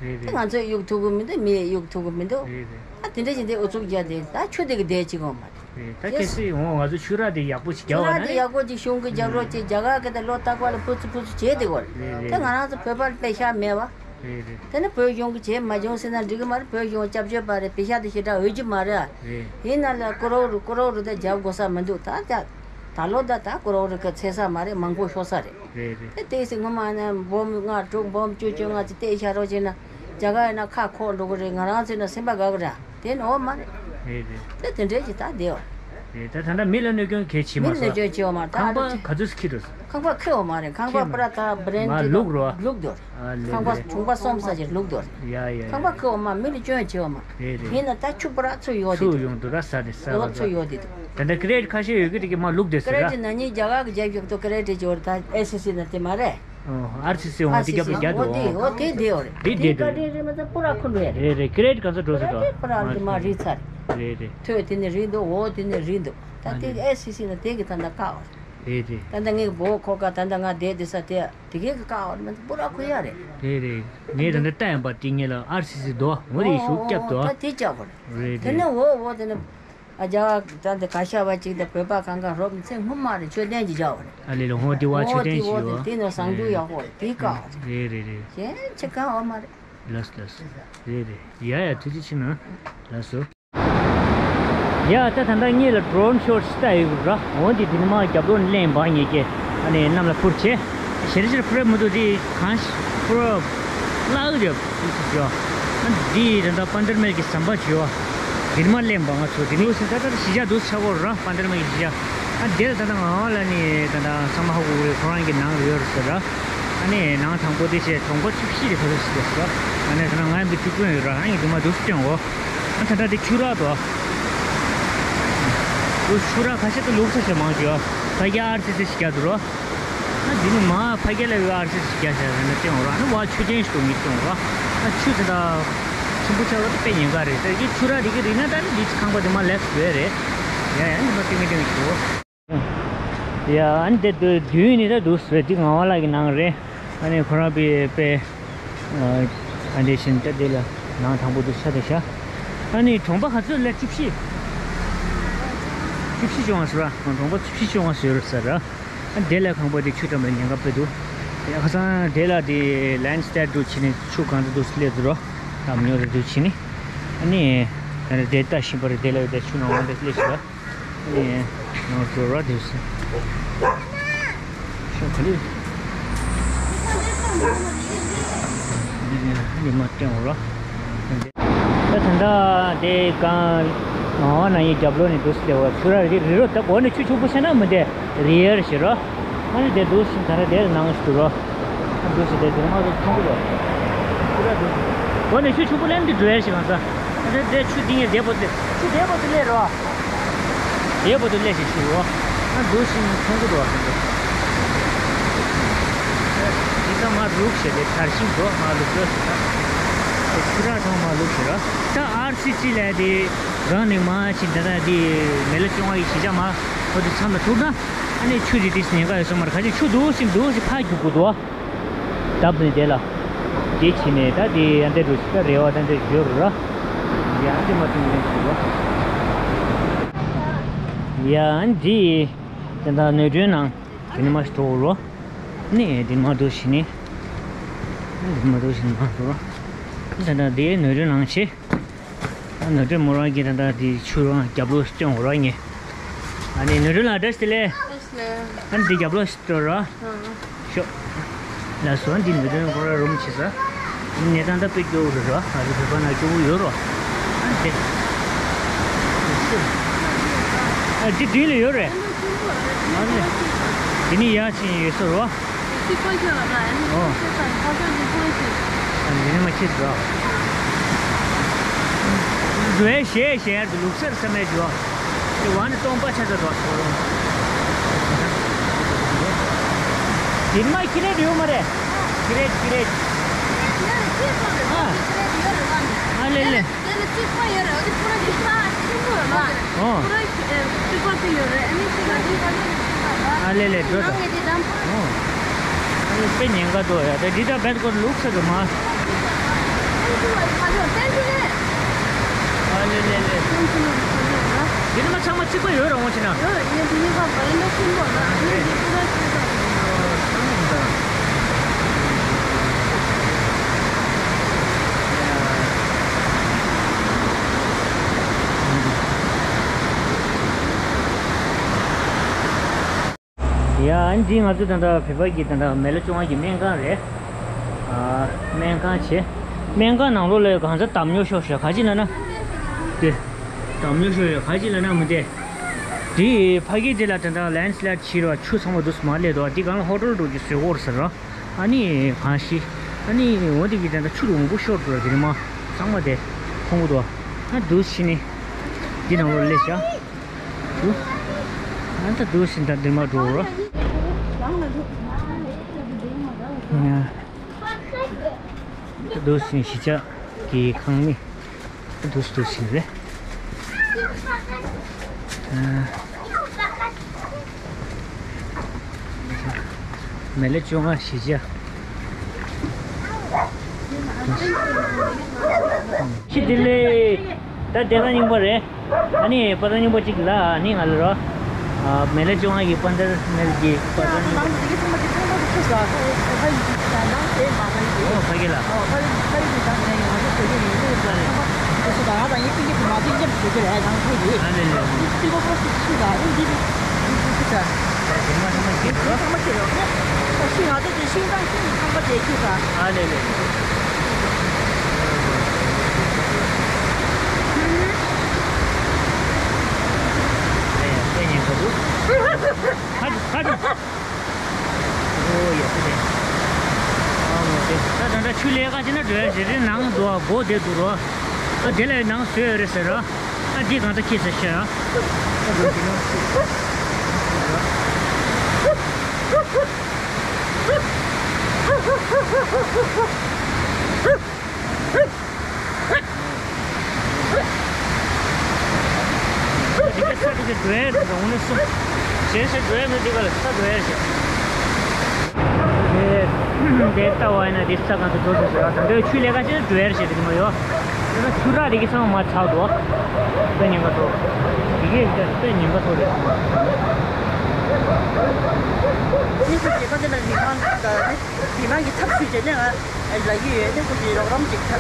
རེད་དེ་རེད། ང་ཚོས་གཡུག་ཐུབ་གོ་མི་འདུག་མིས་གཡུག་ཐུབ་གོ་མི་འདུག་རེད་རེད། ད་དེ་འདྲ་ཞིག་འདི་ཨུ་ཚུགས་རྒྱག་དེ་ད་ཆུ་དེ་གི་བསྡད་ཅིག་གོ་མ་རེད། རེད་ད་གལ་སྲིད་འོང་ང་ཚོ་ཆུ་རགས་དེ་ཡག་པོ་ཞིག་རྒྱག་པ་ན་ཆུ་རགས་དེ་ཡག་པོ་ཅིག་གཞུང་གི་རྒྱབ་རོགས་ཅིག་རྒྱ་གར་གི་ད་ལོ་རྟག་པ་ལ་ཕུ་ཚུ་ཕུ་ཚུ་བྱས་དེ་གོ་རེད། རེད་རེད། ད་ང་རང་ཚོ་བོད་པ་ལ་པེ་ཤ་མེད་བ། རེད་རེད། དེ་ནི་བོད་གཞུང་གི་བྱས་མ་བྱུང་ཟེར་ན་འགྲིག་གི་མ་རེད། བོད་གཞུང་སྐྱབས་བཅོལ་བ་རེད། པེ་ཤ་དེ་ཞེ་དྲག་འོས་ཀྱི་མ་རེད་ཨ། རེད། ཡིན་ན་ལ་ཀོ་རོར་རུ་ཀོ་རོར་རུ་ད་རྒྱབ་དགོས་ས་མི་འདུག་ད་ད་ད་ལོ་ད་ད་ཀོ་རོར་རུ་གི་ཚད་ས་མ་རེད། མང་པོ་ཤོར་ས་རེད། རེད་རེད། དེ་དེ་སྲིད་སྔོན་མ་ནས་འབུམ་ལྔ་དྲུག་འབུམ་བཅུ་བཅོ་ལྔ་ཅིག་བལྟས་བཞག་རོགས་བྱས་ན་ རྒྱ་གར་ཡིན་ན་ཁ་ཁོག་འགྲོ་གི་རེད། ང་རང་ཚོ་ཡིན་ན་སེམས་པ་དགའ་གི་རེད། དེ་ནི་འོ་མ་རེད། རེད་རེད། དེ་དེ་འདྲའི་ཅིག་ད་བསྡད་ཡོད། རེད། ད་ད་ལྟ་མི་ལ་གནོད་སྐྱོན་གལ་ཆེ་མ་མི་ལ་གནོད་སྐྱོན་ཆེ་བ་མ་རེད། ད་ཁང་ཨ་པ་ལོ་ག་ཚོད་ཁེ་འགྲོ་སོང་། ཁང་པ་ཁེ་བ་མ་རེད། ཁང་པ་ཁེ་མ་པུ་ར་ད་བྷི་རེན་མ་ཌི་ལུག་རོ། ལུག་དོ། ཨ་ལེ་ཁང་པ་ལེ། གྲོང་པ་སོམ་ས་ཅིག་ལུག་དོ། ཡ་ཡ་ཡ། ཁང་པ་ཁེ་བ་མ་མི་ལ་སྐྱོན་ཆེ་བ་མ་རེད། རེད། ཡིན་ན་ད་ཆུ་པུ་ར་ཚུར་ཡོད་དེ། ཚུར་ཡོང་དུ་ར་ས་དེ་ས་བ་ཚུར་ཡོད་དེ། ད་ལྟ་ཀི་རེ་ཌི་ཁ་ཤས་ཡོད་གི་དེ་གི་མ་ལུག་དེ་ཟེར་ཀི་རེ་ཌི་ར། ན་ནིང་རྒྱ་གར་གི་རྒྱབ་ཞུགས་དུ་ཀི་རེ་ཌི་ཅིག་ཡོད་རེད། ད་ཨེ་སི་སི་ན་དེ་མ་རེད། ཨ་སི་སི་ཨོ་དེ་ཨ་རྒྱབ་ལ་སི་རྒྱ་འོ་དེ་དེ་འོ་དེ་དེ་འོ་རེད། དེ་དེ་དེ་དེ་དེ་དེ་མ་ཚད་པུ་ར་ཁུ་འགྲོ་ཡ་རེད། རེད་རེད། ཀི་རེ་ཌི་ག་ཚོད་འགྲོ་ཟེར་རོ། པུ་ར་དེ་མ་རིག་ཚར། རེད་རེད། ཐོས་དེ་ནི་རིག་འདུག་འོ་དེ་ནི་རིག་འདུག་ད་དེ་ཨ་ཨེ་སི་སི་ན་དེ་གི་ད་ལྟ་བཀག་འོ་རེད། རེད་རེད། ད་ལྟ་ངའི་བོ་ཁོ་ག་ད་ལྟ་ང་བསྡད་དེ་ས་དེ་དེ་གི་གི་བཀག་འོ་རེད། མ་ཚད་པུ་ར་ཁུ་ཡ་རེད། རེད་རེད། ངས་ད་ལྟ་ལྟ་ཡང་པ་དེ་ངས་ལ་ཨར་སི་སི་དོ་འོ་དེ་ཤུགས་རྒྱབ་དོ། ད་དེ་རྒྱབ་འོ་རེད། རེད་དེ་རེད། ནི་འོ་འོ་དེ་ནི། ཨ་རྒྱ་གར་ད་འདི་ག་ཤ་བ་གཅིག་དང་བོད་པ་གང་ག་རོབ་ཚེ་སྔོན་མ་རེད། མཆོད་རྟེན་གྱི་རྒྱ་བ་རེད། ཨ་ལེ་ལོ་ཧོ་དེ་བ་མཆོད་རྟེན་ཞིག་ཡོད། དེ་ནི་བཟང་དྲུག་ཡག་པོ་རེད། དེ་ཀ་བ་རེད། རེད་རེད་རེད། གཞན་ཆེ་གང་བ་མ་རེད། ལགས་སོ་ལགས་སོ། རེད་རེད། ཡ་ཡ་ཐུགས་རྗེ་ཆེ་གནང་། ལགས་སོ། ཡ་ད་ད་ལྟ་ངེད་ལ་ཌོ་རོན་ཤོ་ཊི་ཞིག་ལྟ་ཡོད་ར། འོ་འདི་འདི་ནི་མ་རྒྱབ་ལོགས་ནས་ལེན་འབག་ཉེས་ཀྱི། ཨ་ནི་གནམ་ལ་འཕུར་བྱས། ཞེ་རེ་ཞེ་རེ་འཕུར་མི་འདུག་འདི་གང་ཞིག་འཕུར་བ་བརླག་ཡོད་ཅིག་ཅོ། ཨ་འདི་ད་ལྟ་པན་དར་མལ་གྱི་ཟམ་པ་ཅོ། འདི་མ་ལེན་པ་ང་ཚོ་འདི་ནུ་སི་ད་ལྟ་གཞིས་ཆགས་འདུག་ཆགས་པོ་ར། པན་དར་མལ་གྱི་གཞིས་ཆགས། ཨ་འདིར་ད་ལྟ་ང་ལ་ནི་ད་ལྟ་ཚང་མ་ཧ་གོ་གི་རེད། ཁོ་རང་གི་ནང་རེད་ཟེར་ར། ཨ་ནི་ནང་དང་པོ་དེ་བྱས་གྲོང་པ་བཅུ་བཞི་རེད། ཁ་ཤས་ཤིག་རེད་ཟེར་ར། ཨ་ནི་ད་ལྟ་ང་འདི་བཅུ་དགུ་ཡོད་ར། ཨ་ནི་འདི་མ་འདུག་སྟོན་འོ། ཨ་ད་ལྟ་དེ་ཆུ་རགས་དོ། འདུག་ཆུ་རགས་ཁ་ཤས་དུ་ལུག་ས་ཞེ་མང་ཅོ། ད་ཡ་ཨར་ཙི་ཙི་ཞིག་རྒྱག་འདུག་རོ། ཨ་འདི་ནི་མ་ཕ་གི་ལ་ཡོད་ཨར་ཙི་ཙི་ཞིག་རྒྱག་ཤག་རེད་ན་སྟོན་འོ་ར། ཨ་ནི་བ་ཆུ་ཆེན་ཞིག་ཏུ་མི་སྟོན་འོ་ར། ཨ་ཆུ་དེ་ད་ཆེན་པོ་ཆགས་པ་དེ་དཔེ་ཉེན་ཁ་རེད། ད་ཡི་ཆུ་རགས་དེ་གི་རིག་ན་ད་ནི་འདི་ཁང་པ་དེ་མ་ལེགས་སུ་ཡོད་རེད། ཡ་ཡ་འདི་མ་སྟོན་གི་སྟོན་གི་ཞུ། ཡ་ཨ་ནི་དེ་དུ་དུས་ནི་ད་འདུག་སེ་འདི་ངག་དབང་ལགས་ཀྱི་ནང་རེད། ཨ་ནི་ཁོ་རང་པའི་པའི་ཨ་འདྲས་ཤིན་ཏུ་དེ་ལ་ནང་དང་པོ་དུ་ཤ་དེ་ཤ། ཨ་ནི་གྲོང་པ་ག་ཚོད་ལས་བཅུ་བཞི། བཅུ་བཞི་བྱུང་བ་ཟེར་བ། གྲོང་པ་བཅུ་བཞི་བྱུང་བ་ཟེར་ཟེར། ཨ་དེ་ལ་ཁང་པ་དེ་ཆུ་འགྲམ་ལ་ཉེན་ཁ་དཔེ་འདུག་ཡ་ཁ་སང་དེ་ལ་དེ་ལན་སི་ལེཌ་འདུག་བྱས་ནས་ཆུ་གང་དུ་འདུག་སླེབས་འདུག་རོ། ད་མྱོང་རེ་འདུག་བྱས་ནས། ཨ་ནི་དེ་ལྟ་བཞིན་པ་རེད། དེ་ལ་ཡོད་པའི་ཆུ་ནང་འོང་དེ་སླེབས་ཤིག་ར། ཨེ། ང་ཚོ་ར་དེ་སུ། ཤོག་ག་ལེ། འདི་ནི་ཉི་མ་སྟོན་འོ་ར། ད་ད་ལྟ་དེ་གང་། ང་ན་ཡི་རྒྱབ་ལོགས་ནས་འདུག་སེ་བ་ཆུ་ར་རི་རི་རོ་ད་གོ་ནས་ཆུ་ཆུ་པོ་ཆེ་ན་མི་འདེ་རི་ཡར་ཞེ་རོ། ཨ་ནི་དེ་འདུག་སེ་ད་ར་དེ་ནང་ཞུ་རོ། འདུག་སེ་དེ་དེ་མ་གཏོགས་མཐོང་གི་རེད། ཁོ་ར་འདུག་སེ། འོ་ནས་ཆུ་ཆུ་པོ་ལེན་དུ་འགྲོ་ཡ་ཞིག་ང་ཚོ། ཨ་དེ་དེ་ཆུ་འདི་ངས་བདེ་པོ་དེ་ཆུ་བདེ་པོ་དེ་ལས་རོ། བདེ་པོ་དེ་ལས་ཞིག་ཆུ་རོ། ཨ་འདུག་སེ་མཐོང་གི་འདུག་ཨ་དེ། འདི་ཚང་མ་ལུག་ཞེས་དེ་དར་ཤིང་འགྲོ་མ་ལུག་འགྲོ་ཞེས་ད། དེ་ཆུ་རགས་ཚང་མ་ལུག་ཞེས་རོ། ད་ཨར་སི་སི་ལས་དེ་རང་ནས་མ་ཕྱིན་ད་ད་དེ་མེ་ལ་ཅོང་བ་ཡི་གཞིས་ཆགས་མ་ཁོ་དེ་མཚམས་ལ་ཐུག་ན། ཨ་ནི་ཆུ་དེ་ཏིས་ཉེན་ཁ་ཡོད་སོང་མར་ཁ་ཅིག་ཆུ་འདུག་ཞིག་འདུག་ཞིག་ཕར་རྒྱུག་དགོས་འདུག་བ། བརྡབས་ནས་དེ་ལ། དེ་ཕྱིན་ནས་ད་དེ་ཡ་འདྲ་འདུག་ཞིག་ད་རེ་བ་ད་འདྲ་ཡོད་རུ་ར། ཡ་འདི་མ་ཐུབ་ནས་ཞུ་བ། ཡ་འདི། དེ་ད་ནོར་སྒྲོན་ནང་། དེ་ནི་མ་ཞིག་ཐོག་རོ། ནི་དེ་མ་འདུག་ཞིག་ནི། དེ་མ་འདུག་ཞིག་མ་འདུག་རོ། དེ་ད་དེ་ནོར་སྒྲོན་ནང་ཆེ། ཨ་ནོར་སྒྲོན་མོ་རང་གིས་ད་ལྟ་དེ་ཆུ་རང་རྒྱབ་ལོགས་སྟོན་འོ་ར་ཉེ། ཨ་ནི་ནོར་སྒྲོན་ལགས་བཀྲ་ཤིས་བདེ་ལེགས། བཀྲ་ཤིས་བདེ་ལེགས། ཨ་ནི་དེ་རྒྱབ་ལོགས་སྟོན་ར། ཨང་། ཤོག་ལགས་སོ། ཨ་ནི་དེ་ནོར་སྒྲོན་ཁོ་ར་རུམ་བྱེད་ས། གནས་སྟངས་ད་དཔེ་སྐྱོ་བོ་རེད་ར། ཨ་རི་བོད་པ་ན་སྐྱོ་བོ་ཡོད་རོ། ཨ་ནི་དེ། ཨ་དེ་མདུན་ལ་ཡོད་རེད། ཨ་ནི། དེ་ནི་ཡར་ཕྱིན་ཡོད་ས་རོ། ཨོ། འདི་ནི་མ་ཁྱེར་འགྲོ། འགྲོའི་གཞས་གཞས་དུ་ལུག་གསར་བསམ་མེད་འགྲོ། དེ་བ་ནི་སྟོང་པ་ཆ་ཚ་འགྲོ། འདི་ནི་མ་ཁྱི་རེད་ཡོད་མ་རེད། ཁྱི་རེད་ཁྱི་རེད། ཨ། ཨ་ལེ་ལེ། དེ་ལ་གཅིག་པ་ཡོད་རེད། འོ་དེ་ཕོ་ར་གཅིག་པ་ཕོ་ར་གཅིག་པ་ཡོད་རེད། ཨོ། ཕོ་ར་གཅིག་པ་དེ་ཡོད་རེད། ཨ་ནི་གཅིག་ལ་གཅིག་པ་ཡོད་རེད། ཨ་ལེ་ལེ་འགྲོ་ད། ནང་གི་དེ་དམ་པོ་རེད། ཨོ། ཨ་ནི་དཔེ་ཉེན་ཁ་འདུག་ཡ། ད་འདི་ད་བེད་ཀོ་ལུག་ས་དུ་མ། ཨ་ལེ་ལེ་ལེ། དེ་ནི་མ་ཚང་མ་གཅིག་པ་ཡོད་རེད་འོང་ཆེ་ན། ཡོད་རེད། ངས་དེ་ཉིན་ཁ་བ་ཡིན་ན་ཆེན་པོ་ལ་ཨ་ནི་འདི་ཕོ་ར་གཅིག་པ་ཡོད་རེད། ཡ་ཨ་ནི་འདི་ང་ཚོ་ད་ལྟ་བོད་པ་གི་ད་ལྟ་མེ་ལོ་ཅོ་ལྔ་གི་སྨན་ཁང་རེད། ཨ། སྨན་ཁང་བྱས། སྨན་ཁང་ནང་ལོགས་ལ་གང་ས་འདམ་ཉོ་ཤོག་ཤོག་ག་ཅི་ལ་ན། དེ། འདམ་ཉོ་ཤོག་ཤོག་ག་ཅི་ལ་ན་མི་དེ། དེ་ཕ་གི་དེ་ལ་ད་ལྟ་ལེན་སི་ལའེ་ཌི་བྱས་ར་ཆུ་ཚང་མ་འདུག་མ་སླེབས་འདུག་དེ་གང་ལ་ཧོ་ཊེལ་འགྲོ་གི་བཟོས་འོར་ཟེར་ར། ཨ་ནི་གང་ཤི། ཨ་ནི་འོ་དེ་གི་ད་ལྟ་ཆུ་རུ་མང་པོ་ཤོར་འགྲོ་ར་དེ་རིང་མ། ཚང་མ་དེ། ཁོང་གི་འདུག་ཨ་འདུག་ཕྱི་ནི། དེ་ནང་ལོགས་སླེབས་ཤག་འདུག་ཨ་ད་འདུག་ཕྱི་ད་དེ་རིང་མ་འགྲོ་ར། ང་། འདུག་སེ་གཞིས་ཆགས་ཀྱི་ཁང་མིག་འདུག་འདུག་སེ་རེད། མི་ལོ་བཅོ་ལྔ་གཞིས་ཆགས། ཕྱི་དེ་ལས། ད་དེ་ལ་རྙིང་པ་རེད། ཨ་ནི་པ་ཏ་རྙིང་པ་གཅིག་ལ་ཨ་ནི་ང་ལ་རོ། མེ་ལེ་བཅོ་ལྔ་གི་པ་ཏ་མེ་ལེ་གི་པ་ཏ་རྙིང་པ། ནང་དུ་དེ་གའི་ཚང་མ་དེ་ཚང་མ་དེ་ཁྱོད་ཟ་ཁ་ཁ་ཡིན་གཅིག་ཟ་ནང་དེ་མ་ཁ་ཡིན་དེ། ཨོ་ཕ་གི་ལ། ཨོ་ཁ་ཡིན་ཁ་ཡིན་དེ་ད་ནས་ང་ཚོ་བོད་ཀྱི་ཡིན་དེ་ཟ་ཁ་མ་དེ་ཚོ་ད་ང་དང་ཡིན་ཏིང་གི་དུ་མ་དེ་ཡིན་ཟ་གི་རེད་ནང་ཁ་ཡིན། ཨ་ལེ་ལེ། དེ་དེ་པོ་པོ་སི་ཆུ་ཟ་ཨིན་དེ་དེ་དེ་ཆུ་ཟ། ད་དེ་མ་ཚང་མ་ཁྱེད་རོ། ཚང་མ་ཁྱེད་རོ། ཨོ་ཤི་ང་ཚོ་དེ་ཤིང་ཐང་ཤིང་ཚང་མ་དེ་ཁྱེད་ཟ། ཨ་ལེ་ལེ། ཨོ་ཡ་དེ་དེ། ཨ་མོ་དེ། ད་ད་ད་ཆུ་ལས་ཀ་བྱེད་ན་འགྲོ་ཡ་ཞེ་རེ་ནང་འགྲོ་བ་སྒོ་དེ་འདུག་རོ། ཨ་དེ་ལ་ནང་བཟོས་ཡོད་རེད་ཟེར་རོ། ཨ་འདི་གང་ཚ་ཁྱེད་ཟེར་ཤ་ཡ། ཨ་འགྲོ་གི་ནོ། འདི་ག་ས་འདི་ག་འགྲོ་ཡ་རེད་འོང་ནས་སོ། གཞན་ཞིག་འགྲོ་ཡ་མེད་འདི་ག་ལ་ས་འགྲོ་ཡ་ཞིག་དེ་ལྟ་བ་ཡིན་ན་འདི་ས་གང་དུ་འགྲོ་དགོས་ཟེར་བ་དང་འདོད་ཆུ་ལས་ཀ་ཅིག་འགྲོ་ཡ་རེད་ཞེས་དེ་མ་ཡོད། དེ་ལ་ཆུ་རགས་དེ་གི་ཚང་མ་ཚགས་འདུག་དཔེ་ཉེན་ཁ་ཐོག་དེ་གས་དཔེ་ཉེན་ཁ་ཐོག་རེད། ཨ་ནི་ཁོ་ཅེ་ཁོ་ཅེ་ལ་མི་མང་གི་མི་མང་གི་ཚབ་ཞུས་བྱས་ནས་ང་ལབ་ཀྱི་ཡོད། ཨ་ནི་ཁོ་ཅེ་རོགས་རམ་ཅིག་བྱ་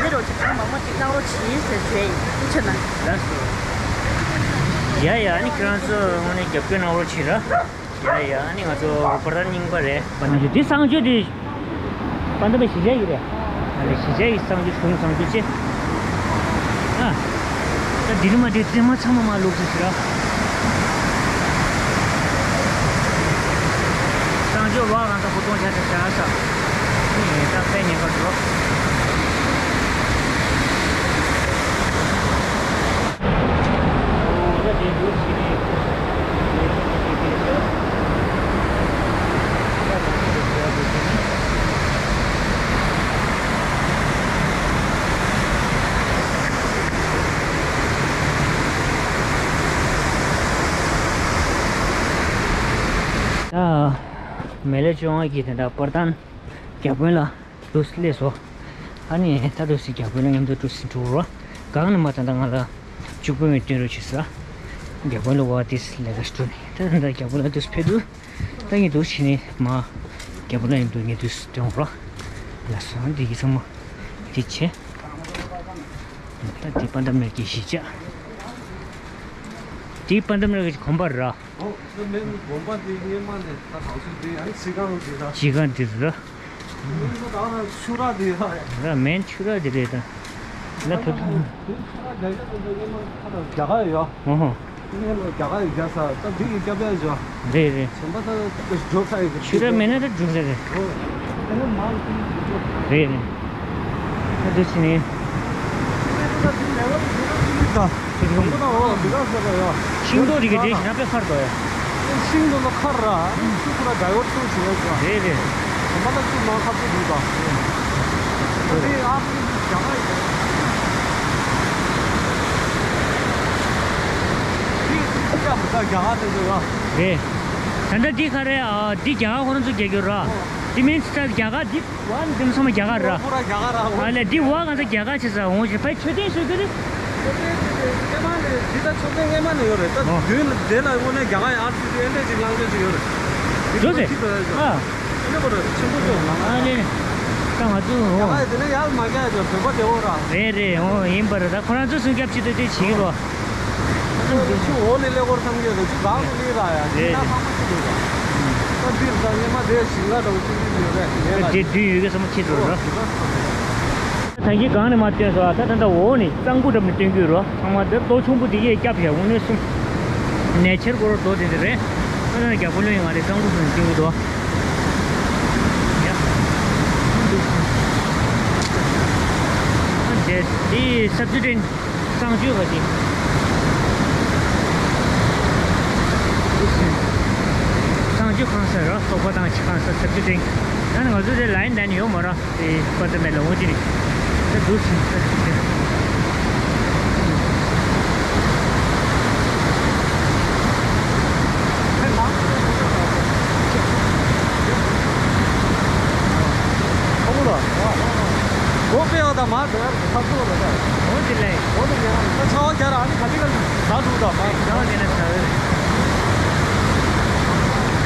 འདི་རོགས་ཅིག་གང་མང་མང་ཅིག་གནང་རོགས་གྱིས་ཟེར་ཞུ་ཡ་ཡིན། ཐུགས་ཆེ་གནང་། ལགས་སོ། ཡ་ཡ། ཨ་ནི་ཁྱེད་རང་ཚོ་དངོས་གནས་རྒྱབ་སྐྱོར་གནང་རོགས་བྱེད་ར། ཡ་ཡ། ཨ་ནི་ང་ཚོ་པར་ར་རྙིང་པ་རེད། འདི་གསང་སྤྱོད་འདི། པ་ད་པའི་གཞིས་ཆགས་ཡིན་རེད། ཨ་ལེ་གཞིས་ཆགས་ཀྱི་གསང་སྤྱོད་གཞུང་གསང་སྤྱོད་ཅེ། ཨ། ད་འདི་རུ་མ་འདི་རྩེད་མ་ཚང་མ་མ་ལུག་ཟེར་ཞིག་ར། གསང་སྤྱོད་བ་རང་ད་ཧུ་ཏོང་ཆ་ཆ་ཆ་ས། ཨེ་ད་དཔེ་ཉེན་ཁ་འགྲོ། ད་མེ་ལེ་ཅོང་ཨ་གི་དེ་འདྲ་པར་ཏན་རྒྱ་དཔོན་ལ། འདུག་སླེབས་སོ། ཨ་ནི་ད་འདུག་སེ་རྒྱ་དཔོན་ལ་མཉམ་དུ་འདུག་སེ་འགྲོ་རོགས། གང་ནས་མ་ད་ལྟ་ང་ལ་བཅུ་དཔོན་བསྟན་རོགས་བྱེད་ས། རྒྱ་དཔོན་ལ་བ་དེ་ལས་ཀ་ཞིག་འགྲོ་ནས་ད་ད་རྒྱ་དཔོན་ལ་འདུག་སེ་ཕེབས་འདུག་ད་ངས་འདུག་བྱས་ནས་མ། རྒྱ་དཔོན་ལ་མཉམ་དུ་ངས་འདུག་སེ་སྟོན་རོགས། ལགས་སོ། འདི་གི་ཚང་མ་དེ་བྱས། ད་དེ་པ་ད་མེར་གྱི་གཞིས་ཆགས། དེ་པ་ད་མེར་གྱི་གོམ་པ་ར། ཨོ། ད་མེན་དགོན་པ་དེ་སྔས་མ་ནས་ད་གང་ཚོད་དེ་ཡང་སྤྱི་ཁང་དེ་ད། སྤྱི་ཁང་དེ་ད། མེན་ད་ཆུ་རགས་དེ་ཡ། ད་མེན་ཆུ་རགས་དེ་རེད་ད། ལ་ཕུ། དེ་ཆུ་རགས་རྒྱ་རྒྱ་དེ་ད་སྔས་མ་ཁ་ད་རྒྱ་གར་ཡོད། ཨོ་ཧོ། སྔས་མ་རྒྱ་གར་ཡོད་རྒྱ་ས་ད་དེ་གི་སྐྱབས་ཡ་ཡོད། རེད་རེད། བྱམས་པ་ད་འགྲོ་ས་ཡོད། ཆུ་རགས་མེད་ན་ད་འགྲོ་ས་རེད། ཨོ། དེ་ནས་མང་དེ་འགྲོ་ས། རེད་རེད། ད་དེ་ཕྱིན་ནས། ཤིང་ཏོག་དེ་གའི་འདྲེས་ཤིག་ན་དཔེ་ཁར་དོ་ཡ། ཤིང་ཏོག་དེ་གའི་འདྲེས་ཤིག་ན་དཔེ་ཁར་དོ་ཡ། ཤིང་ཏོག་ལ་ཁར་ར། ཤིང་ཏོག་ལ་ཌའི་ཝར་ཤིང་ཞིག་ཡོད་ཀྱང་། རེད་རེད། བྱམས་པ་ལ་ཤིང་ནང་ཁ་ཚུད་འདུག་དང་། དེ་ཨ་ཁུ་རྒྱ་གར་ཡིན། དེ་ཤིང་ཏོག་མི་ད་རྒྱ་གར་དེ་ཚོ་ཡ། རེད། ད་ལྟ་འདི་ག་རེ་ཨ། འདི་རྒྱ་གར་ཁོ་རང་ཚོ་རྒྱག་གི་ར། འདི་མིན་ཚ་རྒྱ་གར་འདི། ཝན་དེ་ཚང་མ་རྒྱ་གར་ར། པུ་ར་རྒྱ་གར་ར། ཨ་ལས་འདི་བ་གང་ཚ་རྒྱ་གར་ཆེ་ས་འོང་ཞིག་ཕའི་མཆོད་རྟེན་ཞུ་རྒྱུ་རེད། མཆོད་རྟེན་དེ་དེ་སྔས་མ་ནས་འདི་ད་མཆོད་རྟེན་སྔས་མ་ནས་ཡོད་རེད་ད། ཨོ། དུས་ལ་དེ་ལ་དངོས་གནས་རྒྱ་གར་ཡང་ཨར་སི་སི་ཨེ་འདྲས་ཅིག་བླང་རྒྱུ་ཅིག་ཡོད་རེད། འགྲོ་ཟེར། ཨ། ཨ་ནི་པོ་རེད་ཆེན་པོ་ཅིག་ལ། ཨ་ནི། ད་ང་ཚོ་རྒྱ་ཨོ། གར་དེ་ནས་ཡར་མ་རྒྱག་ཡ་ཅིག་བོད་པ་དེ་འོ་ར། རེད་རེད། ཨོ་ཡིན་པ་རེད། ད་ཁོ་རང་ཚོ་སྲུང་སྐྱོབ་བྱེད་དུས་དེ་བྱེད་ཀྱི་རོ། ཁྱོད་འོག་ནས་ཀླད་ཀོར་བསམ་གྱི་ཡོད་དོ། ཁྱོད་སྒང་དུ་གླེང་ར་ཡ། ཁྱེད་ན་ཚང་མ་ཁྱེད་འདུག་ག་ད་འདིར་ད་སྔས་མ་དེ་ཞིང་ཁ་འདྲ་བོ་ཅིག་ཡོད་རེད། ངས་ལ་དེ་དུས་ཡོད་གི་བསམ་ཁྱེད་འགྲོ་ར། ད་ ཐང་གི་སྒང་ནས་མར་བཏོན་སོང་། ད་ད་ད་འོག་ནས་གཙང་པོ་འགྲམ་ནས་བཏོན་གྱི་རོ། ཚང་མ་དེ་རྡོ་ཆུང་པོ་དེ་གས་སྐྱབས་བྱས་འོང་ནས་སོང་། ནས་ཆེར་སྐོར་རྡོ་དེ་འདི་རེད། ད་ད་རྒྱ་ཕོ་ལོན་ཡང་ང་རེ་གཙང་པོ་སོང་ནས་བཏོན་གྱི་འདུག་ཡ། དེ་དེ་སབ་སི་ཌེན། གཙང་ཆུ་བ་དེ། གཙང་ཆུ་ཁང་ས་ར་སོག་པོ་དང་ཆུ་ཁང་ས་སབ་སི་ཌེན། ད་ནི་ང་ཚོ་དེ་ལའིན་དན་ཡོད་མ་ར། དེ་པ་ཏི་མེ་ལ་འོང་ཅི་ནི། ད་འདུག་སེ་ད་འདུག་སེ། ཁོ་མོ་ལ། སྒོ་ཕྱེ་བ་དང་མར་འགྲོ་ཡ་ཁག་པོ་རེད་ད། འོ་དེ་ལས། འོ་དེ་ལས་ད་ཆར་པ་རྒྱག་ར་ཨ་ནི་ག་དུས་ཀ་ཟ་འགྲོ་ད་མར། ཟ་བ་དེ་ན་ཟ་བས།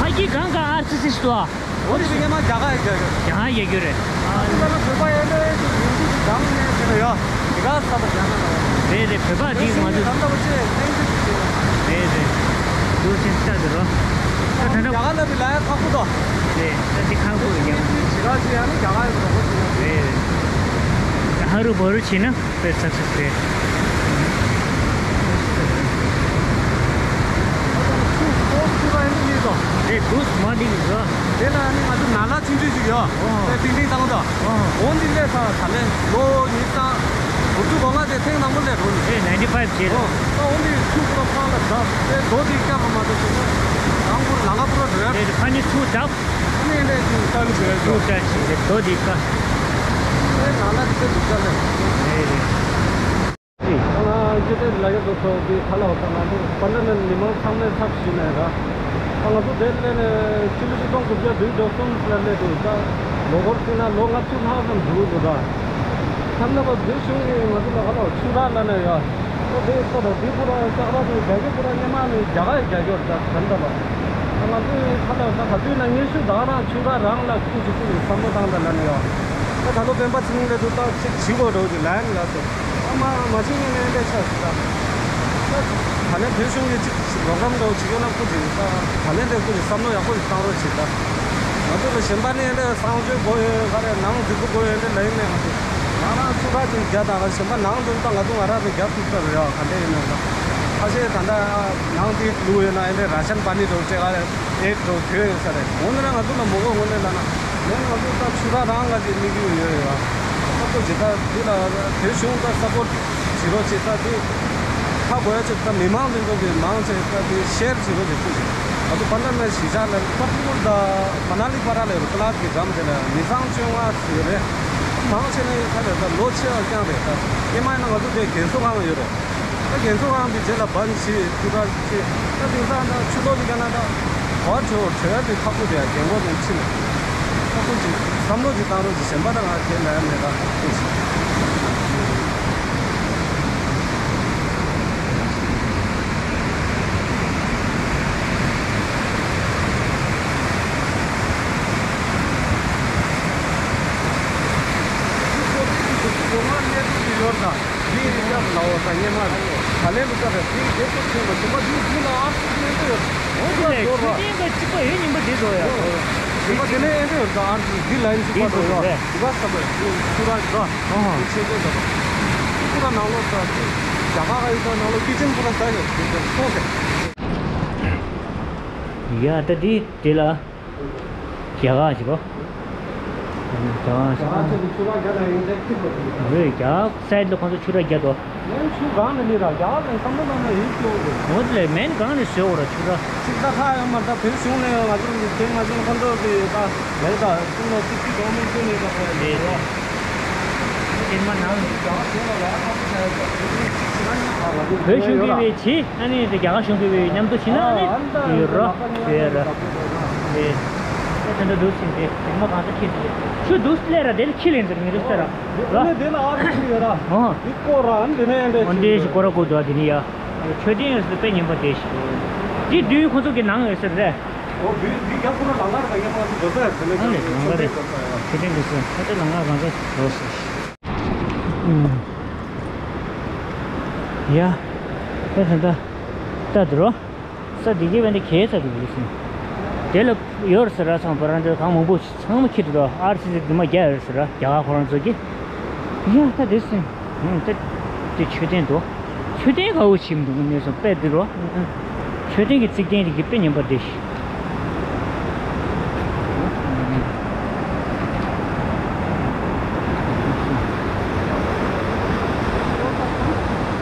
ཕ་གི་གང་ག་ཨར་སི་སི་སྟོ། འོ་དེ་སྔོན་མ་རྒྱ་གར་ཡོད་རྒྱ་གར་ཡོད་རྒྱུ་རེད། ཨ་ནི་ད་ལ་བོད་པ་ཡོད་ལེ་ཅིག་ཡིན་གཅིག་ཅིག་འདང་ནས་ཅིག་ལ་ཡ་དེ་ག་ས་པ་རྒྱ་ནག་ལ་རེད་རེད། བོད་པ་དེ་ང་ཚོ་ད་ལྟ་བ་ཅེ་ཐེངས་ཅིག་ཅིག་རེད་རེད། འདུག་སེ་ལྟ་དེ་རོ། ད་ད་ལྟ་རྒྱ་གར་ལ་བི་ལ་ཡ་ཁག་པོ་དོ། རེད། ད་དེ་ཁག་པོ་རེད་ཀྱང་། ཇི་ག་ཅི་ཡང་རྒྱ་གར་ཡོད་པ་རེད། རེད། ཧ་རུ་བོ་རུ་བྱས་ན་དཔེ་སབ་སབ་རེད། ཆུ་ཚོད་ཚོད་ཀ་ཡིན་དུ་ཡིན་དོ། རེད་འདུག་མ་འདི་གི་རོ། དེ་ལ་ནི་ང་ཚོ་ན་ལ་ཆུང་ཆུང་ཞིག་ཡོད། ཨོ། དེ་ཏིང་ཏིང་བཏང་དོ། ཨོ། འོ་འདི་ལས་ས་ད་ལས་ལོ་ཉིས་སྟོང་དགུ་བཅུ་གོ་ལྔ་དེ་ཐེངས་དང་པོ་ལས་འགྲོ་ནི། རེད་ནའིན་ཊི་ཕའིབ་བྱས་རེད། ཨོ། ད་འོ་འདི་ཆུ་ཚོད་ཁང་ལ་འདྲ་དེ་རྡོ་འདི་སྐྱབས་མ་གཏོགས་ཞིག་ན་རང་ཁུར་ལ་ང་ཕུར་ར་འགྲོ་ཡ། རེད་རེད། ཕ་ནི་ཆུ་འདབ། ཨ་ནི་འདྲ་ཞིག་ལྟ་ལུགས་ཡོད་དོ། ཆུ་ལྟ་ཞིག་རེད་རྡོ་འདི་ཀ། ཨེ་ན་ལ་འདི་ཚོ་འདུག་ས་ལས། རེད་རེད། ང་ཅི་ཏེ་ལ་ཡོད་དོ་ཚོ་འདི་ཁ་ལ་འོ་ས་ང་ཚོ་པན་ཌ་ནན་མི་མང་ཚང་མས་ཚབ་ཞུས་ནས་ར། ད་ང་ཚོ་དེ་སླེབས་ནས་ཕྱི་ལོ་ཆིག་སྟོང་དགུ་བརྒྱ་བདུན་ཅུ་གསུམ་ལ་སླེབས་འདུག་ད་ལོ་འཁོར་བརྩིས་ན་ལོ་ལྔ་བཅུ་ལྷག་ཙམ་འགྲོ་གི་འདུག་ད། ཐ་ན་བ་བོད་གཞུང་གིས་ང་ཚོ་ལ་ཧ་ལོ་ཆུ་རགས་ལ་ན་ཡ། ད་དེ་ལྟ་ད་དེ་ཁོ་རང་ལྕགས་ར་དེ་རྒྱ་གི་ཁོ་རང་སྙེ་མ་ནས་རྒྱ་གར་རྒྱ་གར་ད་ག་འདྲ་ལ། ད་ང་ཚོའི་ཁ་ལ་ད་ག་དུས་ན་ཉི་ཤུ་ད་རང་ཆུ་རགས་རང་ལ་ཁུངས་ཅིག་ཁུངས་ཀྱི་བསམ་བློ་བཏང་ད་ལ་ན་ཡ། ད་ད་ལོ་སྤེན་པ་ཚེ་རིང་ལས་དུ་ད་ཅིག་བྱིས་པོ་འགྲོ་གི་ལན་ལ་སོ། ཨ་མ་མ་བྱིན་ངན་ངན་ལས་ཆགས་སུ་ད། ད་ལན་བོད་གཞུང་གིས་ཅིག་རོགས་རམ་འགྲོ་བྱེད་ཡོད་ན་སྐུ་མཁྱེན་ད། ད་ལན་དེ་སྐུ་མཁྱེན་བསམ་བློ་ཡག་པོ་ཞིག་བཏང་རོགས་བྱེད་ད། ང་ཚོ་ལ་གཞན་པ་ནས་ལས་གསང་སྤྱོད་དགོས་ཡོད་ག་རེ་ནང་འཛུལ་པོ་དགོས་ཡོད་ལས་ལ་ཡིན་ནས་ང་ཚོ། ང་རང་ཚོ་ར་ཅིག་རྒྱ་དང་གཞན་པ་ནང་འཛུལ་ད་ང་ཚོ་ང་རང་ཚོ་རྒྱ་ཐུབ་ས་རེད་ཡ་ག་འདྲ་ཡིན་ན་ད། ཁ་ཤས་ད་ལྟ་ནང་དེ་ལུས་ཡོད་ན་ཨེ་འདྲ་ར་ཤན་པ་ནི་འགྲོ་ཅེ་ག་རེ་ཨེ་འགྲོ་གྱོད་ཡོད་ས་རེད། འོ་ན་ང་ཚོ་ལ་མོ་གོ་ངོ་ལས་ལ་ན་ལས་ང་ཚོ་ད་ཆུ་ར་རང་ང་ཅིག་དམིགས་ཡུལ་ཡོད་ཡོད་ཡ། ཁ་ཚོ་ཇི་ལྟར་འདི་ལ་བོད་གཞུང་ད་ས་པོར་བྱེད་རོགས་བྱེད་ས་དེ། ཧ་གོ་ཡ་ཆེ་ད་མི་མང་འདི་ཚོ་གི་མང་ཆེ་ད་དེ་ཤེར་བྱེད་རོགས་བྱེད་ཐུབ་ཅིག་ང་ཚོ་པ་ན་ན་གཞིས་ཆགས་ལ་པ་ཏི་ཀུར་ད་མ་ན་ལི་པ་ར་ལ་ཡོད་ཀ་ལ་ཌི་གི་འགྲམ་དེ་ལ་མི་ཚང་བཅོ་ལྔ་ཟིག་རེད། མང་ཆེ་ནི་ཁ་ལ་ད་ལོ་ཆེ་བ་རྐྱང་རེད་ད། ཨེ་མ་ཡིན་ན་ང་ཚོ་དེ་རྒན་གསོ་ཁང་ཡོད་རེད། ད་རྒན་གསོ་ཁང་དེ་རྗེས་ལ་བན་ཆེ་ཐུག་ད་ཆེ་ད་དེང་སང་ད་ཆུ་ལོག་ལི་ཀ་ན་ད་ག་བ་བྲོ་བྲོ་ཡ་དེ་ཁག་པོ་དེ་རྒན་གོག་དེ་ཕྱིན་ཁག་པོ་ཅིག་བསམ་བློ་ཅིག་བཏང་རོགས་ཅིག་གཞན་པ་ད་ང་ཁྱེད་ལ་ཡ་མེད་ད་ཁག་པོ་ཅིག་འདི་སྐྱབས་ལའོ་ས་སྙེ་མ་རེད། ད་ལན་ལུ་ཀ་རེད། འདི་རྒྱལ་ཁབ་ཆེན་པོ་ཞིག་མ་འདི་འདི་ལ་ཨར་སི་ཡོད་འདི་ཡོད། འོ་དེ་ལས་ཆོས་ཅན་གྱི་གཅིག་པ་ཡོད་སྙིང་པོ་འདི་འགྲོ་ཡ། ཞིག་པ་དེ་ལས་ཨེ་འདྲ་ཡོད། ད་ཨར་སི་འདི་ལ་ཡིན་ཞིག་པ་འགྲོ་ཡ། འདི་ག་ས་པ་ཡོད་ཁུ་ར་འདི་ག་ཆོས་ཅན་འདི་ག་ཁུ་ར་ནང་ལོགས་ས་རྒྱ་གར་ག་ཡོད་ས་ནང་ལོགས་ཀི་ཅན་ཁུ་ར་ས་ཡོད་འདི་འདི་སོང་ཟེར། ཡ་ད་འདི་དེ་ལ། རྒྱ་གར་ཞིག་གོ། རྒྱ་གར་ཞིག་རྒྱ་གར་ཚོ་གི་ཆུ་ལག་རྒྱ་དང་ཡོན་ཏན་ཁྱི་ཚོ་དེ། ཨོ་རྒྱ་གར་སའིཌ་ལ་ཁོང་ཚོ་ཆུ་ར་རྒྱ་དོ། ལན་ཆུ་གང་ནས་ནི་ར་རྒྱ་གར་ལ་བསམ་བློ་བཏང་ན་ཡིན་སྐྱོ་གི། ཨོ་དེ་ལས་མེན་གང་ནས་བཟོས་འོ་ར་ཆུ་ར། ཅིག་ད་ཁ་ཡོད་མ་རེད། ད་བོད་གཞུང་ནས་ང་ཚོ་མི་དེ་ང་ཚོ་ཁོང་ཚོ་གི་ད་ལས་ད་གསུང་ལ་ཅིག་ཅིག་གང་མིན་ཅིག་ནས་ད་ཁ་ཡོད་རེད། དེ་མ་ནང་རྒྱ་གར་གཞུང་ལ་ལ་ཁ་ཁ་ཡོད་ད་བོད་གཞུང་གི་བའི་ཆེ་ཨ་ནི་རྒྱ་གར་གཞུང་གི་བའི་མཉམ་དུ་ཕྱིན་ན་ཨ་ནི་ཡོད་ར་ཡོད་ར། དེ་དེ་འདྲ་འདུག་ཟིན་ཏེ་དེ་མ་གང་ས་ཁྱེད་ཚོ་ཆུ་འདུག་སླེ་ར་དེ་ལ་ཁྱི་ལེན་ཟེར་ངེས་འདུག་ཟེར་ར། ར་དེ་ལ་ཨ་རུ་ཁྱི་ཡོད་ར། ཨོ། དེ་སྐོར་ར་ཨ་ནི་དེ་ནས་འདྲ་འོ་འདྲའི་ཞིག་སྐོར་ར་སྐོར་འདུག་དེ་ནི་ཡ། མཆོད་རྟེན་ཡོད་ཟེར་དཔེ་ཉན་པ་དེ་ཞིག་དེ་བདུན་ཁོ་ཚོ་གི་ནང་ཡོད་ཟེར་རེད། ཨོ་བདུན་དེ་རྒྱ་ཁོ་ར་ལང་ཀར་ད་ཡ་མ་ཚོ་འགྲོ་ས་ཡ་ཟེར་ལེ། ཨ་ནི་ལང་ཀ་རེད། མཆོད་རྟེན་འདུག་ཟེར་ད་ལྟ་ལང་ཀ་རང་ཀ་འགྲོ་ཟེར། ཨུམ། ཡ། ད་ད་ད། ད་དུ་རོ། ས་དེ་གའི་བན་དེ་གས་ས་དུ་རེད་ཟིན། དེ་ལ་ཡོད་ཟེར་ར་ཚང་པ་རང་ཚོ་གང་མང་པོ་ཚང་མ་ཁྱེར་དུ་རོ། ཨར་སི་སི་དུ་མ་རྒྱ་ཡོད་ཟེར་ར་རྒྱ་གར་ཁོ་རང་ཚོ་གི། ཡ་ད་དེ་སོང་། ད་དེ་མཆོད་རྟེན་འདུག་མཆོད་རྟེན་ག་བོ་ཆེམ་འདུག་གནས་སོང་དཔེ་འདི་རོ། མཆོད་རྟེན་གྱི་རྩིག་རྟེན་རིགས་ཀྱི་དཔེ་ཉན་པ་འདི་ཞིག་